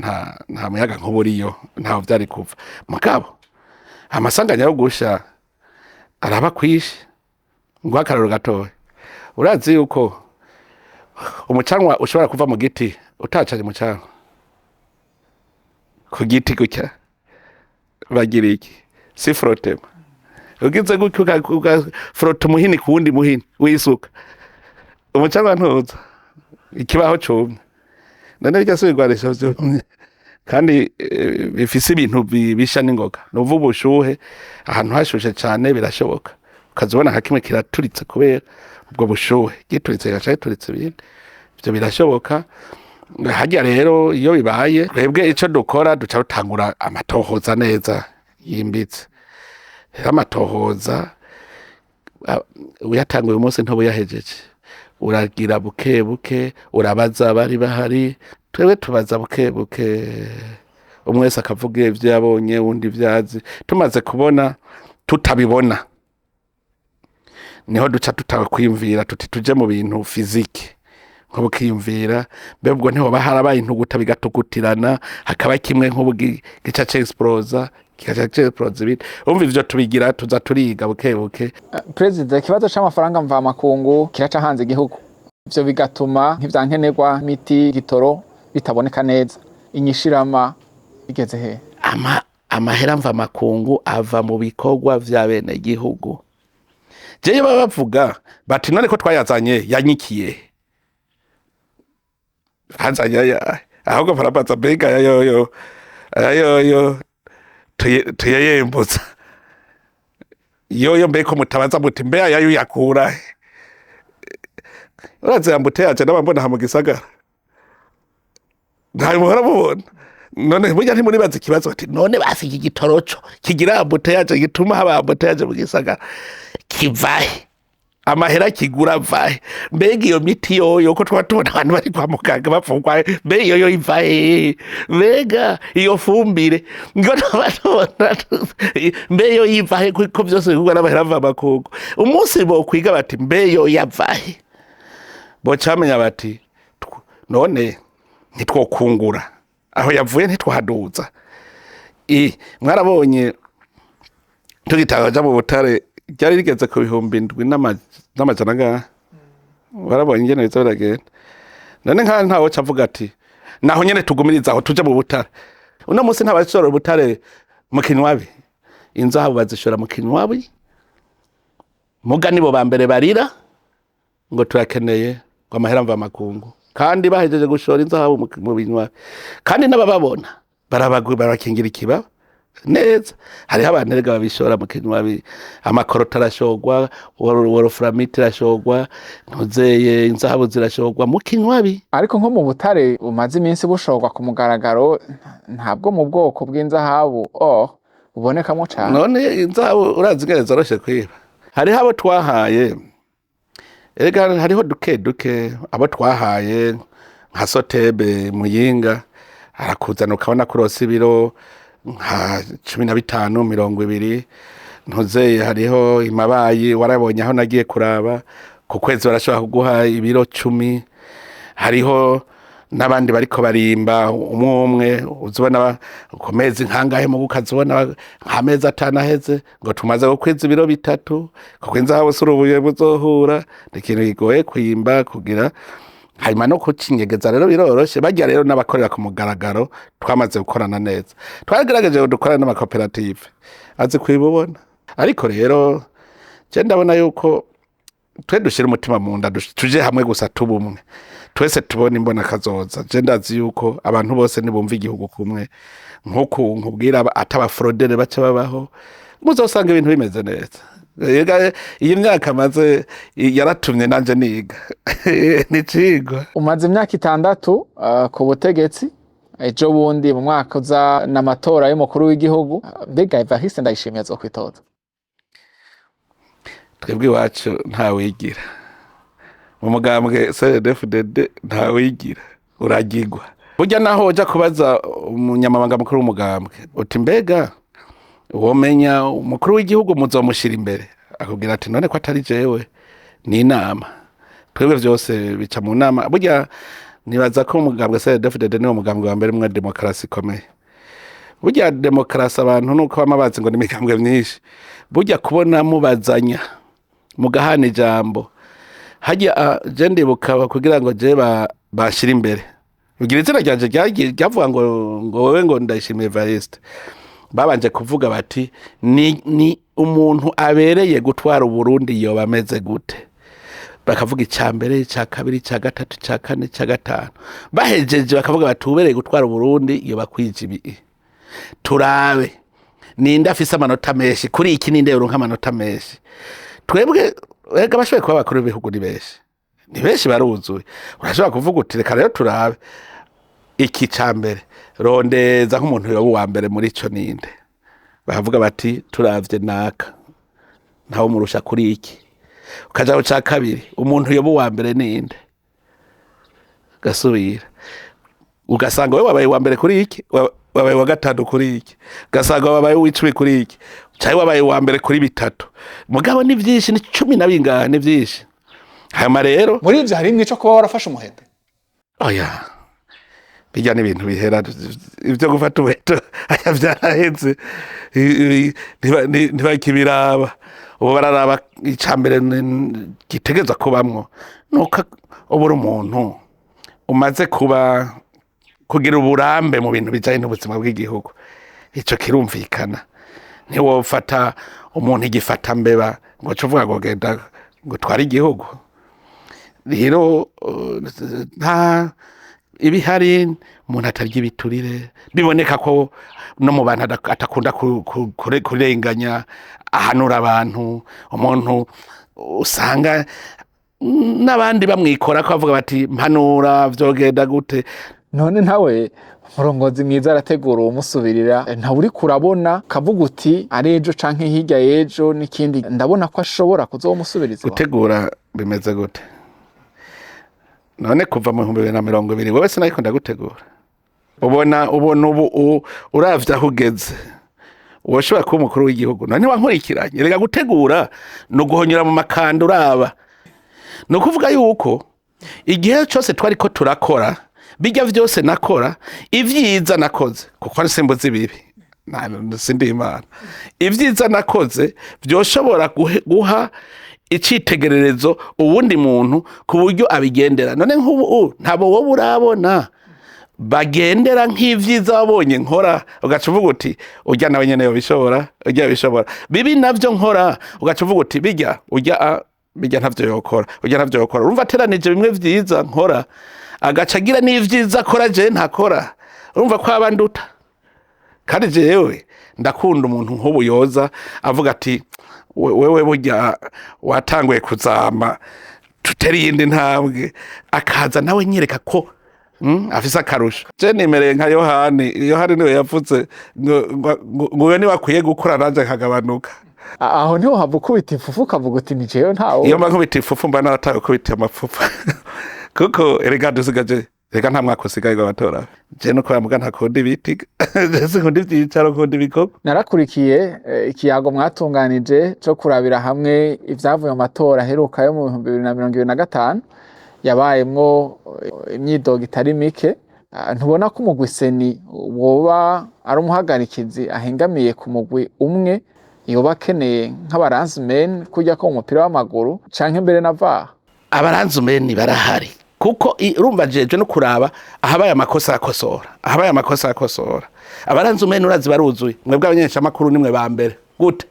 nta muyaga nkuba uriyo, ntaho vyari kuva. Mugabo amasanganya yo gusha araba kwishi. Nguhe akarorero gatoya: urazi yuko umucanwa ushobora kuva mu giti utacanye umucanwa ku giti gutya? Bagira iki, si frottement? Ugize gutya ugafrota umuhini ku wundi muhini w'isuka, umucanwa ntuza, ikibaho cumye. None birya si ibigwanisho vyumye kandi bifise ibintu bisha n'ingoga? Nuva ubushuhe, ahantu hashushe cane birashoboka ukazibona nka kimwe kiraturitse kubera ubwo bushuhe, gituritse kigaca gituritse ibindi. Ivyo birashoboka. Harya rero iyo bibaye, twebwe ico dukora duca dutangura amatohoza neza yimbitse. Rero amatohoza uyatanguye umunsi ntubuyahejeje, uragira buke buke, urabaza abari bahari. Twebwe tubaza buke buke, umwe wese akavuga ivyo yabonye, uwundi ivyo azi. Tumaze kubona tutabibona, niho duca tutaba kwiyumvira tuti tuje mu bintu physique, nko kwiyumvira mbe ubwo ntihoba harabaye intuguta bigatugutirana, hakaba kimwe nk'ubu gica c'explosa, kigaca c'explosa ibindi. Urumva ivyo tubigira tuza turiga buke buke. Perezida, ikibazo c'amafaranga mvamakungu kiraca hanze igihugu. Ivyo bigatuma nk'ivyankenerwa, imiti, igitoro bitaboneka neza. Inyishirama igeze he? Amahera mva makungu ava mu bikorwa vy'abenegihugu. Jewe baba bavuga bati: "None ko twayazanye, yanyikiye hazanye ayahe?" Ahubwo barabaza: "Mbega ayayoyo, ayayoyo tuyayembutsa yoyo?" Mbeko mutabaza muti: "Mbe ayayo uyakurahe?" Urazi embouteillage n'abambona aha mu gisagara, ntayo muhora mubona. None burya ntimuribaza ikibazo bati: "None basi iki gitoro co kigira embouteillage, gituma haba embouteillage mu gisagara, kivahe? Amahera kigura avahe? Mbega iyo miti yoyo, ko twaba tubona abantu bari kwa muganga bapfungwa, mbe iyo yo ivahe? Mbega iyo fumbire ngo tuba tubona, mbe yo ivahe?" Ko vyose bigurwa n'amahera ava makungu. Umunsi bokwiga bati: "Mbe yo yavahe?" Bocamenya bati: "None ntitwokungura aho yavuye, ntitwahaduza." Mwarabonye tugitanga ja mu butare, ryari rigeze ku 7000 n'amajana angahe. Warabonye ingene biza biragenda. None nka ntawoca avuga ati: "Naho nyene tugumiriza aho, tuje mu butare." Uno munsi ntabashora ubutare mu kinywabi, inzahabu bazishora mu kinywabi. Muga nibo ba mbere barira ngo turakeneye ngo amahera mva makungu, kandi bahejeje gushora inzahabu mu binywabi, kandi n'abababona barabakingira ikibaba neza. Hariho abantu erega babishora mu kinywabi. Amakorota arashogwa, wolframite irashogwa, ntuzeye, inzahabu zirashogwa mu kinywabi. Ariko nko mu butare bumaze iminsi bushorwa ku mugaragaro, ntabwo mu bwoko bw'inzahabu or bubonekamo cane. None inzahabu urazi ingene zoroshe kwiba? Hariho abo twahaye erega, hariho duke duke abo twahaye nka Sotebe Muyinga, arakuzana ukabona ko uronse ibiro nka 15, 20, ntuzeye. Hariho imabayi, warabonye aho nagiye kuraba, ku kwezi barashobora kuguha ibiro 10. Hariho n'abandi bariko barimba umwe umwe, uzibona ku mezi nkangahe, mugu ukazibona nk'amezi 5 aheze ngo tumaze gukwiza ibiro 3, kuko inzahabu si urubuye buzohura, ni ikintu kigoye kwimba kugira hanyuma no kucinyegeza. Rero biroroshe. Barya rero n'abakorera ku mugaragaro twamaze gukorana neza, twagerageje dukorana n'amakoperative azi kwibubona. Ariko rero je ndabona yuko twe dushira umutima mu nda, tuje hamwe gusa, tubumwe twese, tubona imbona kazoza. Je ndazi yuko abantu bose nibumva igihugu kumwe nkuku nkubwira, atabafrodere baca babaho, muzosanga ibintu bimeze neza. Ega, iyi myaka maze yaratumye nanje niga nicigwa. Umaze imyaka 6 ku butegetsi. Ejo bundi mu mwaka uza n'amatora y'umukuru w'igihugu. Mbega Evariste Ndayishimiye azokwitoza? Twebwe iwacu ntawigira mu mugambwe CNDD-FDD, ntawigira, uragigwa. Burya naho uja kubaza umunyamabanga mukuru w'umugambwe uti: "Mbega womenya umukuru w'igihugu muzomushira imbere?" Akubwira ati: "None ko atari jewe, ni inama." Twebwe vyose bica mu nama. Burya nibaza ko umugambwe CNDD-FDD niwo mugambwe wa mbere mwa demokarasi ikomeye. Burya demokarasi abantu nuko bama bazi ngo ni imigambwe myinshi. Burya kubona mubazanya, mugahana ijambo hajya, je ndibuka kugira ngo je bashire imbere, ugira izina ryanje ryavuga ngo wewe ngo Ndayishimiye Evariste, babanje kuvuga bati: Ni umuntu abereye gutwara Uburundi yoba ameze gute?" Bakavuga icya mbere, icya kabiri, icya gatatu, icya kane, icya gatanu. Bahejeje bakavuga bati: "Ubereye gutwara Uburundi yoba kwija ibi, turabe ninde afise amanota menshi kuri iki, ninde yoronka amanota menshi." Twebwe ega bashoboye kuba abakuru b'ibihugu ni benshi, ni benshi, baruzuye. Urashobora kuvuga uti: "Reka rero turabe iki ca mbere, rondeza nk'umuntu yoba uwa mbere muri ico ninde?" Bakavuga bati: "Turavye naka, ntawe murusha kuri iki." Ukaja ku ca kabiri: "Umuntu yoba uwa mbere ninde?" Gasubira ugasanga wewe wabaye uwa mbere kuri iki, wabaye uwa gatanu kuri iki, ugasanga wabaye uw'icumi kuri iki, canke wabaye uwa mbere kuri bitatu. Mugabo ni vyinshi, ni cumi na bingahe, ni vyinshi. Hanyuma rero Muri ivyo harimwo ico kuba warafashe umuheto? Oya. Bijya n'ibintu bihera, ibyo gufata umuheto aya vyaraheze. Ntibakibiraba ubu, bararaba icambere gitegerezwa kubamwo nuko uba uri umuntu umaze kuba kugira uburambe mu bintu bijanye n'ubuzima bw'igihugu. Ico kirumvikana. Ntiwofata umuntu igifata mbeba ngo uce uvuga ngo genda ngo utware igihugu. Rero nta ibihari, umuntu atarya ibiturire, biboneka ko no mu bantu atakunda kurenganya, ahanura abantu, umuntu usanga n'abandi bamwikora ko bavuga bati: "Mpanura, vyogenda gute?" None nawe umurongozi mwiza arategura uwumusubirira. Ntawe uriko urabona kavuga uti ari ejo canke hirya y'ejo n'ikindi, ndabona ko ashobora kuzomusubiriza? Gutegura bimeze gute none? Kuva mu 2020 wewe sinariko ndagutegura. Ubona ubu uravye aho ugeze, woshobora kuba umukuru w'igihugu? None wankurikiranye. Reka, gutegura ni uguhonyora mu makanda uraba. Ni ukuvuga yuko igihe cyose twariko turakora bijya vyose, nakora ivyiza nakoze, kuko ari simbuzi ibibi. Sindi Imana. Ivyiza nakoze vyoshobora guha icitegererezo uwundi muntu ku buryo abigendera. None nk'ubu ntabo wowe urabona bagendera nk'ivyiza wabonye nkora, ugaca uvuga uti: "Urya nawe nyene yobishobora, urya yobishobora." Bibi navyo nkora, ugaca uvuga uti: "Bijya urya bijya ntavyo yokora, urya ntavyo yokora." Urumva, ateranije bimwe vyiza nkora, agaca agira n'ivyiza akora je ntakora, urumva ko aba nduta. Kandi jewe ndakunda umuntu nk'ubu yoza avuga ati: "Wewe burya watanguye kuzama, tuteri iyindi ntambwe," akaza nawe nyereka ko afise akarusho. Je nimereye nka Yohani. Yohani niwe yavuze ngo uyo niwe akwiye gukura, nanje nkagabanuka. Aho niho hava ukubita ifufu ukavuga uti: "Ni jewe, ntawe." Iyo mba nkubita ifufu, mba naratawe kubita amapfufu, kuko erega dusigaje, reka, nta mwaka usigaye ngo abatora. Je nuko bamuga ntakunda ibiti, je sinkunda ivyicaro, nkunda ibikorwa. Narakurikiye ikiyago mwatunganije co kurabira hamwe ivyavuye mu matora aheruka yo mu 2025, yabayemwo imyidogo itari mike. Ntubona ko umugwi CENI woba ari umuhagarikizi ahengamiye ku mugwi umwe, yoba akeneye nk'abaranzimeni kurya ko mu mupira w'amaguru, canke mbere na VAR? Abaranzumeni barahari, kuko urumva jeje no kuraba ahabaye amakosa akosora, ahabaye amakosa akosora. Abaranzumeni urazi baruzuye. Mwebwe abamenyeshamakuru nimwe ba mbere. Gute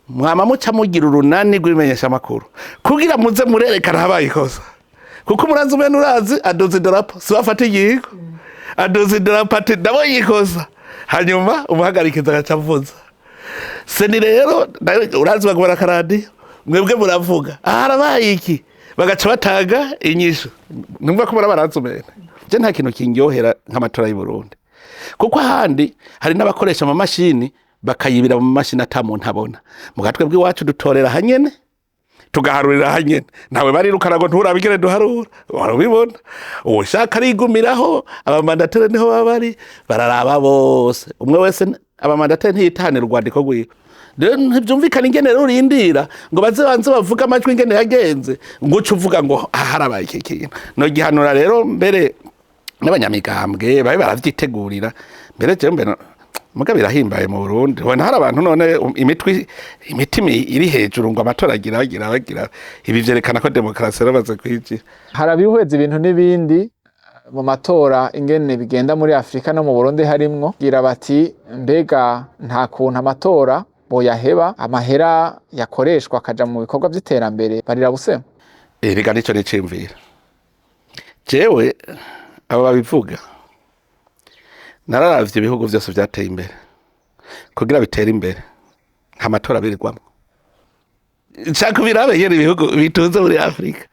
mwama muca mugira urunani rw'ibimenyeshamakuru kugira muze murerekana ahabaye ikosa? Kuko umuranzumeni urazi aduza idarapo, si bafata igihigo, aduza idarapo ati: "Ndabonye ikosa." Hanyuma umuhagarikiza agaca avuza. CENI rero nawe urazi bagubara akaradiyo, mwebwe muravuga aha harabaye iki, bagaca batanga inyishu. Numva ko barabaranzumene. Je nta kintu kindyohera nk'amatora y'u Burundi, kuko ahandi hari n'abakoresha amamashini bakayibira mu mamashini ata muntu abona. Mu gatwe bw'iwacu dutorera hanyene, tugaharurira hanyene, ntawe barirukana ngo nturabe ingene duharura. Warubibona, uwushaka arigumiraho. Abamandateri niho baba bari, bararaba bose, umwe wese. Abamandateri ntiyitahanira urwandiko rwiwe. Rero ntibyumvikana ingene rero urindira ngo baze banze bavuge amajwi ingene yagenze, ngo uce uvuga ngo aha harabaye iki kintu. Nogihanura rero mbere n'abanyamigambwe babe baravyitegurira mbere. Jewe mbere muga birahimbaye mu Burundi, ubona hari abantu none imitwe imitima iri hejuru ngo amatora agira agira agira. Ibi vyerekana ko demokarasi yaramaze kwijira. Harabihweza ibintu n'ibindi mu matora ingene bigenda muri Afurika no mu Burundi harimwo, gira bati: "Mbega nta kuntu amatora boyaheba, amahera yakoreshwa akaja mu bikorwa vy'iterambere?" Barira busema. Erega nico niciyumvira jewe. Abo babivuga, nararavye ibihugu vyose vyateye imbere. Kugira bitere imbere, nta matora birirwamwo. Nshaka ubirabe nyene ibihugu bitunze muri Afurika,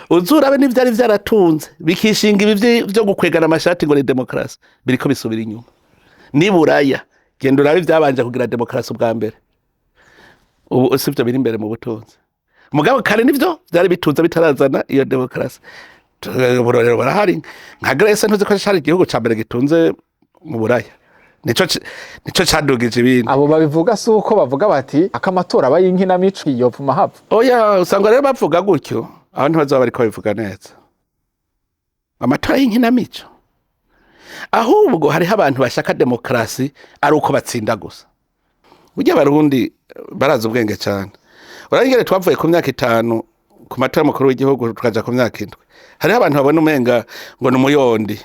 uzurabe n'ivyari vyaratunze bikishinga ibi vyo gukwegana amashati ngo ni demokarasi, biriko bisubira inyuma. Ni Buraya, genda urabe ivyabanje kugira demokarasi ubwa mbere, ubu sivyo biri imbere mu butunzi. Mugabo kare nivyo vyari bitunze bitarazana iyo demokarasi. Uburorero barahari, nka Grèce. Ntuzi ko cari igihugu ca mbere gitunze mu Buraya? Nico cadugije ibindi. Abo babivuga si uko bavuga bati akamatora aba y'inkinamico, yopfuma hapfa? Oya, usanga rero bavuga gutyo aho ntibazoba bariko babivuga neza. Amatora y'inkinamico. Ahubwo hariho abantu bashaka demokarasi ari uko batsinda gusa. Burya Abarundi barazi ubwenge cyane. Urabona twavuye ku myaka 5 ku matora y'umukuru w'igihugu, tukaja ku myaka 7. Hariho abantu babona umenga ngo ni umuyondi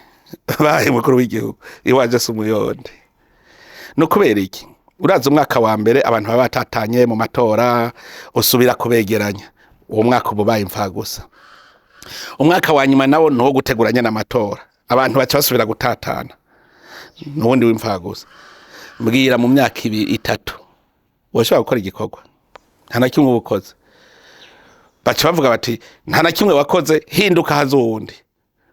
baye umukuru w'igihugu. Iwaje si umuyondi. Ni ukubera iki? Urazi, umwaka wa mbere abantu baba batatanye mu matora, usubira kubegeranya. Uwo mwaka uba ubaye imfagusa. Umwaka wa nyuma nawo ni uwo guteguranya n'amatora, abantu baca basubira gutatana, n'uwundi w'imfagusa. Mbwira, mu myaka 2, 3 woshobora gukora igikorwa? Nta na kimwe uba ukoze. Baca bavuga bati: "Nta na kimwe wakoze, hinduka, haza uwundi."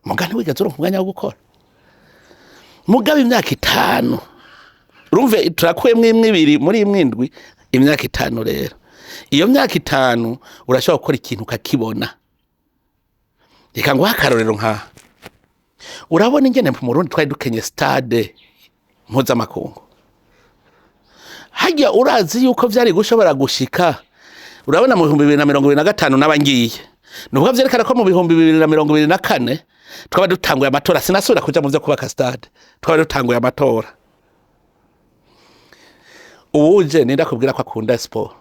Mugani wigeze uronka umwanya wo gukora? Mugabo imyaka 5, urumve, turakuyemwo imwe, 2 muri imwe 7, imyaka 5 rero. Iyo myaka 5 urashobora gukora ikintu ukakibona. Reka nguhe akarorero. Nkaha urabona ingene mu Burundi twari dukenye stade mpuzamakungu. Hajya urazi yuko vyari gushobora gushika? Urabona, mu 2025 naba ngiye, ni ukuvuga vyerekana ko mu 2024 twaba dutanguye amatora. Sinasubira kuja mu vyo kubaka stade, twaba dutanguye amatora. Uwuje ninda kubwira ko akunda siporo?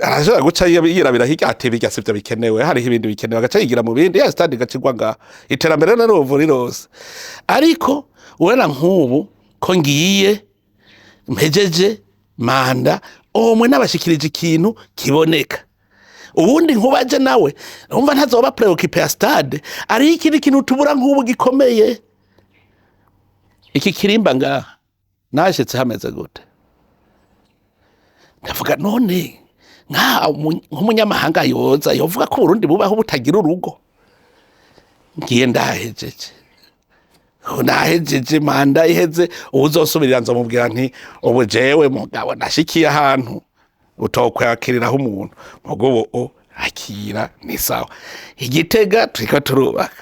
Arashobora guca yirabira hirya ati: "Birya sivyo bikenewe, hariho ibindi bikenewe," agaca yigira mu bindi, ya stade igacigwa ngaho. Iterambere narubu rirose. Ariko urabona nk'ubu ko ngiye mpejeje manda, omwe nabashikirije ikintu kiboneka. Ubundi nkubaje nawe, umva, ntazoba préoccupé ya stade. Ariho ikindi kintu tubura nk'ubu gikomeye, iki kirimba ngaha. Nashitse hameze gute? Ndavuga: "None nka nk'umunyamahanga yoza yovuga ko Uburundi bubaho butagira urugo?" Ngiye ndahejeje, nahejeje manda iheze, uwuzosubirira nzomubwira nti: "Ubu jewe mugabo nashikiye ahantu utokwakiriraho umuntu, mugo ubu akira ni sawa." Igitega turiko turubaka,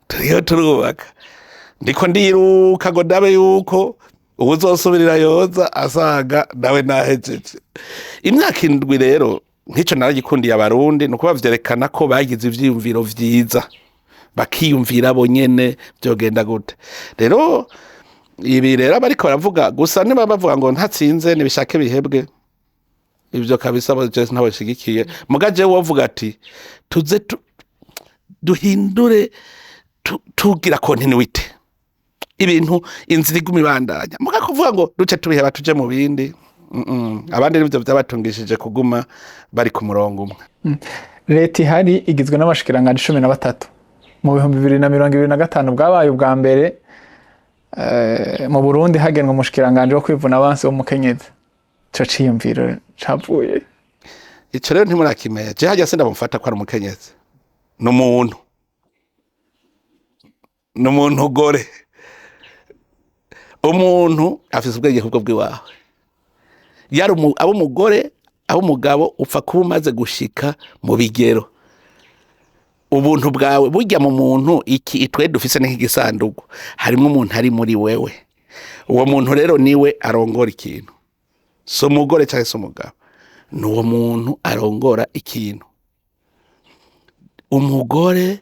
turiho turubaka. Ndiko ndiruka ngo ndabe yuko uwuzosubirira yoza asaga nawe nahejeje imyaka 7. Rero nk'ico naragikundiye Abarundi, ni ukuba vyerekana ko bagize ivyiyumviro vyiza, bakiyumvira bo nyene vyogenda gute. Rero ibi rero abariko baravuga gusa, niba bavuga ngo ntatsinze nibishake bihebwe, ivyo kabisa bo je ntabashigikiye. Muga jewe wovuga ati tuze duhindure, tugira continuité, ibintu inzira iguma ibandanya. Muga kuvuga ngo duce tubiheba tuje mu bindi, Abandi nivyo vyabatungishije kuguma bari ku murongo umwe. Leta ihari igizwe n'abashikiranganji 13. Mu 2025 bwabaye ubwa mbere mu Burundi hagenwa umushikiranganji wo kwivuna abansi w'umukenyezi. Ico ciyumviro cavuye? Ico rero ntimurakimenya. Je hajya sindamufata ko ari umukenyezi, ni umuntu, ni umuntu gore. Umuntu afise ubwenge kubwo bw'iwawe. Yari abo umugore, abo umugabo, upfa kuba umaze gushika mu bigero. Ubuntu bwawe burya mu muntu, iki itwe dufise ni nk'igisandugu, harimo umuntu ari muri wewe. Uwo muntu rero niwe arongora ikintu, si umugore cyangwa se umugabo, ni uwo muntu arongora ikintu. Umugore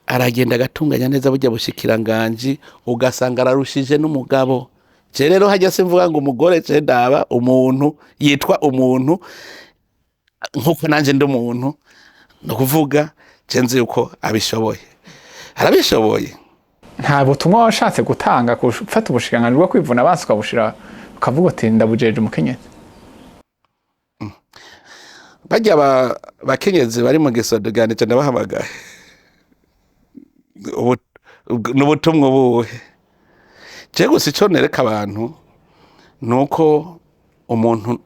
aragenda agatunganya neza burya bushikiranganji, ugasanga ararushije n'umugabo. Je rero hajya simvuga ngo umugore, je ndaba umuntu yitwa umuntu nkuko nanje ndi umuntu. Ni ukuvuga je nzi yuko abishoboye, arabishoboye. Nta butumwa washatse gutanga gufata ubushikiranganji bwo kwivuna abansi ukabushira, ukavuga uti: "Ndabujeje umukenyezi"? Barya bakenyezi bari mu gisodoganije, ndabahamagaye. Ni ubutumwa ubuhe? Je gusa ico nereka abantu ni uko umuntu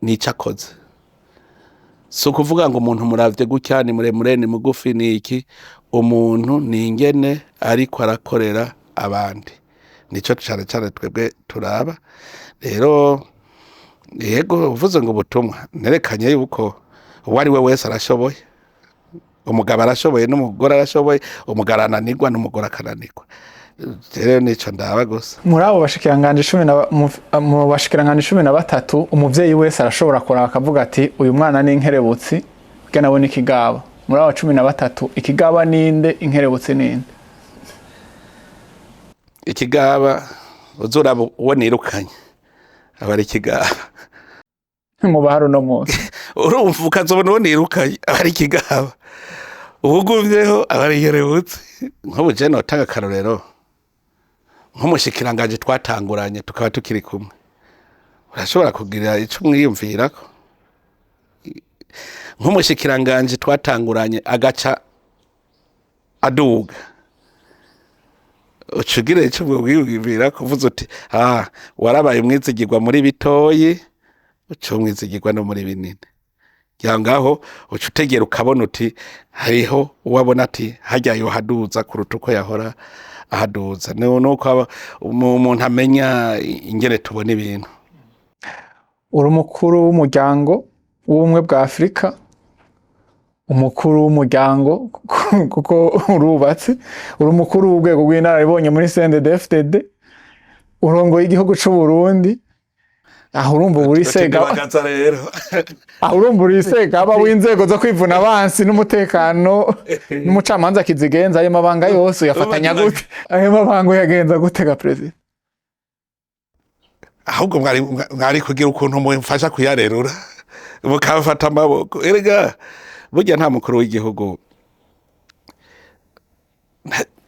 nico akoze. Si ukuvuga ngo umuntu muravye gutya, ni muremure, ni mugufi, ni iki. Umuntu ni ingene ariko arakorera abandi, nico cane cane twebwe turaba. Rero yego, uvuze ngo ubutumwa, nerekanye yuko uwo ari we wese arashoboye. Umugabo arashoboye n'umugore arashoboye, umugabo arananirwa n'umugore akananirwa. Rero nico ndaba gusa. Muri abo bashikiranganji cumi na mu bashikiranganji 13, umuvyeyi wese arashobora kuraba akavuga ati: "Uyu mwana ni inkerebutsi, burya nawe ni ikigaba." Muri abo 13, ikigaba ninde, inkerebutsi ninde? Ikigaba uzuraba uwo nirukanye aba ari ikigaba. Mu bahari uno munsi. Urumva, ukazobona uwo nirukanye aba ari ikigaba, uwugumyeho aba ari iyerebutse. Nk'ubu je notanga akarorero nk'umushikiranganji twatanguranye tukaba tukiri kumwe, urashobora kugira ico umwiyumvirako. Nk'umushikiranganji twatanguranye agaca aduga, uca ugira ico umwiyumvirako, uvuze uti: "Ah, warabaye umwizigirwa muri bitoyi, uca umwizigirwa no muri binini." Kugira ngaho uca utegera ukabona uti hariho uwabona ati harya yohaduza kuruta uko yahora ahaduza. Nuko umuntu amenya ingene tubona ibintu. Uri umukuru w'Umuryango w'Ubumwe bwa Afurika, umukuru w'umuryango kuko urubatse, uri umukuru w'urwego rw'inararibonye muri CNDD-FDD, urongoye igihugu c'u Burundi. Aho urumva uba uri sega. Bagaza rero. Aho urumva uri segaba w'inzego zo kwivuna abansi n'umutekano n'umucamanza kizigenza. Ayo mabanga yose uyafatanya gute? Ayo mabanga uyagenza gute ga perezida? Ahubwo mwari kugira ukuntu mumfasha kuyarerura, mukamfata amaboko. Erega burya nta mukuru w'igihugu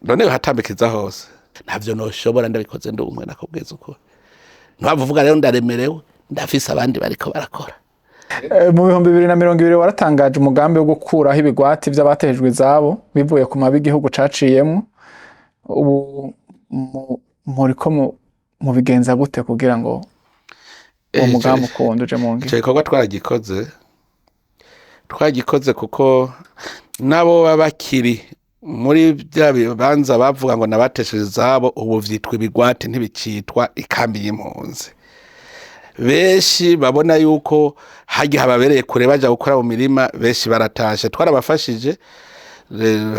none hatambikiza hose, ntavyo noshobora ndabikoze ndi umwe. Nakubwiza ukuri, ntiwava uvuga rero ndaremerewe, ndafise abandi bariko barakora. Mu 2020 waratangaje umugambi wo gukuraho ibigwati vy'abatejwe izabo bivuye ku mabi igihugu caciyemwo. Ubu muriko mubigenza gute kugira ngo uwo mugambi ukunde uje mu ngiro? Ico gikorwa twagikoze kuko nabo baba bakiri muri bya bibanza bavuga ngo nabatesheje izabo, ubu vyitwa ibigwati, ntibicitwa ikambi y'impunzi. Benshi babona yuko harya hababereye kure, baja gukora mu mirima, benshi baratashe, twarabafashije.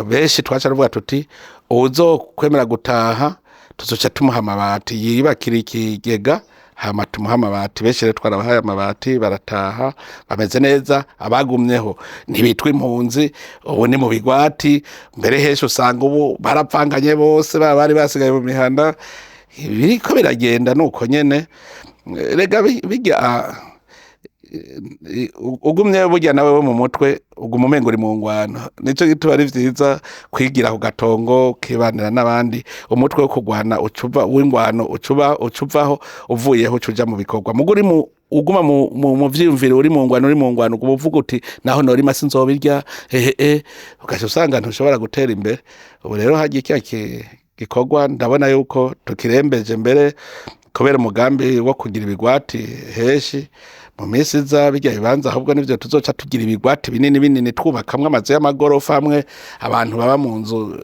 Benshi twaca tuvuga tuti uwuzokwemera gutaha tuzoca tumuha amabati, yiyubakira ikigega hama tumuha amabati. Benshi rero twarabahaye amabati, barataha, bameze neza. Abagumyeho ntibitwa impunzi, ubu ni mu bigwati. Mbere henshi usanga ubu barapfanganye bose, baba bari basigaye mu mihanda. Biriko biragenda nuko nyene. Rega bijya ugumye burya nawe wo mu mutwe uguma umenga uri mu ngwano. Nico gituma ari vyiza kwigira ku gatongo, ukibanira n'abandi. Umutwe wo kugwana ucuva w'ingwano ucuba ucuvaho, uvuyeho ucuja mu bikorwa. Mugo uri mu uguma mu vyiyumviro uri mu ngwano, uri mu ngwano, uguma uvuga uti naho norima sinzobirya, hehe, ugaca usanga ntushobora gutera imbere. Ubu rero hagiye kiriya gikorwa, ndabona yuko tukirembeje mbere kubera umugambi wo kugira ibigwati henshi mu minsi iza. Bijya bibanza ahubwo nivyo tuzoca tugira ibigwati binini binini, twubakamwo amazu y'amagorofa amwe abantu baba mu nzu,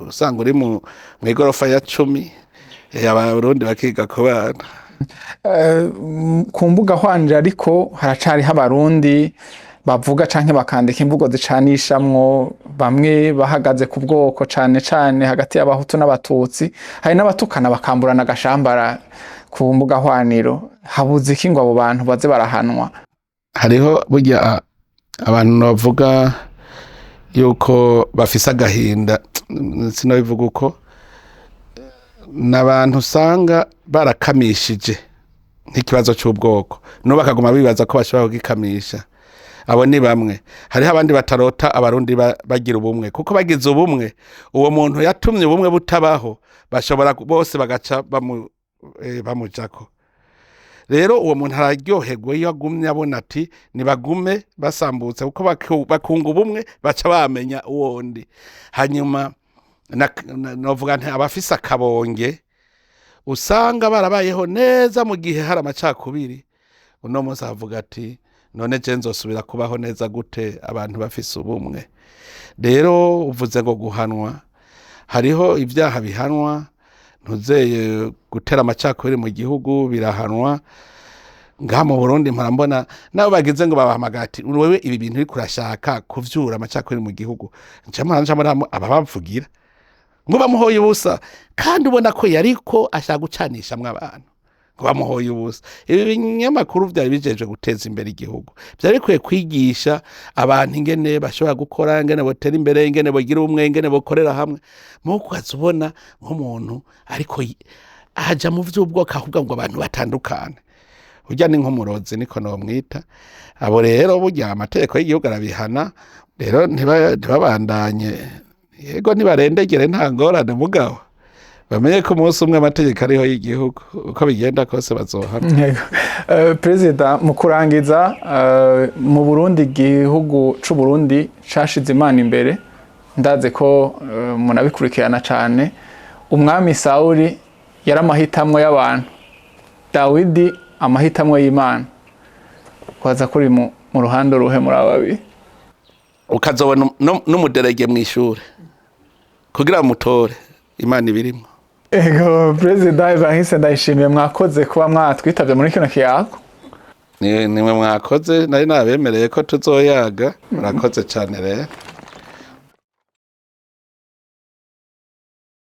usanga uri mw'igorofa ya 10, Abarundi bakiga kubana. Ku mbuga hwaniro ariko haracariho Abarundi bavuga canke bakandika imvugo zicanishamwo bamwe, bahagaze ku bwoko, cane cane hagati y'Abahutu n'Abatutsi. Hari n'abatukana bakamburana agashambara ku mbuga hwaniro. Habuze iki ngo abo bantu baze barahanwa? Hariho burya abantu bavuga yuko bafise agahinda, sinobivuga uko, ni abantu usanga barakamishije nk'ikibazo c'ubwoko, n'ubu bakaguma bibaza ko bashobora kugikamisha. Abo ni bamwe. Hariho abandi batarota Abarundi bagira ubumwe, kuko bagize ubumwe, uwo muntu yatumye ubumwe butabaho bashobora bose bagaca bamujako. Rero uwo muntu araryoherwa iyo agumye abona ati nibagume basambutse, kuko bakunga ubumwe baca bamenya uwo ndi. Hanyuma novuga nti abafise akabonge usanga barabayeho neza mu gihe hari amacakubiri, uno munsi avuga ati none je nzosubira kubaho neza gute abantu bafise ubumwe? Rero uvuze ngo guhanwa, hariho ibyaha bihanwa, ntuzeye gutera amacakubiri mu gihugu birahanwa. Ngaha mu Burundi mpora mbona nabo bagize ngo babahamagara ati wewe ibi bintu uriko urashaka kuvyura amacakubiri mu gihugu, nca mbona ababavugira ngo bamuhoye ubusa, kandi ubona ko yariko ashaka gucanishamwo abantu. Ngo bamuhoye ubusa. Ibi binyamakuru vyari bijejwe guteza imbere igihugu, vyari bikwiye kwigisha abantu ingene bashobora gukora, ingene botera imbere, ingene bogira ubumwe, ingene bokorera hamwe. Muko ukaza ubona nk'umuntu ariko aja mu vy'ubwoko, ahubwo ngo abantu batandukane, burya ni nk'umurozi, niko nomwita. Abo rero burya amategeko y'igihugu arabihana. Rero ntibabandanye, yego, ntibarendegere, nta ngorane, mugabo bamenye ko umunsi umwe amategeko ariho y'igihugu, uko bigenda kose bazohana. Yego. Perezida, mu kurangiza, mu Burundi, igihugu c'u Burundi cashize Imana imbere, ndaze ko munabikurikirana cane. Umwami Sawuli yari amahitamwo y'abantu, Dawidi amahitamwo y'Imana. Kwaza kuri mu ruhande ruhe muri aba babiri? Ukazobona n'umuderege mw'ishure kugira mutore, Imana ibirimo. Ego, Perezida Evariste Ndayishimiye, mwakoze kuba mwatwitabye muri kino kiyago. Nimwe mwakoze, nari nabemereye ko tuzoyaga. Murakoze cane rero.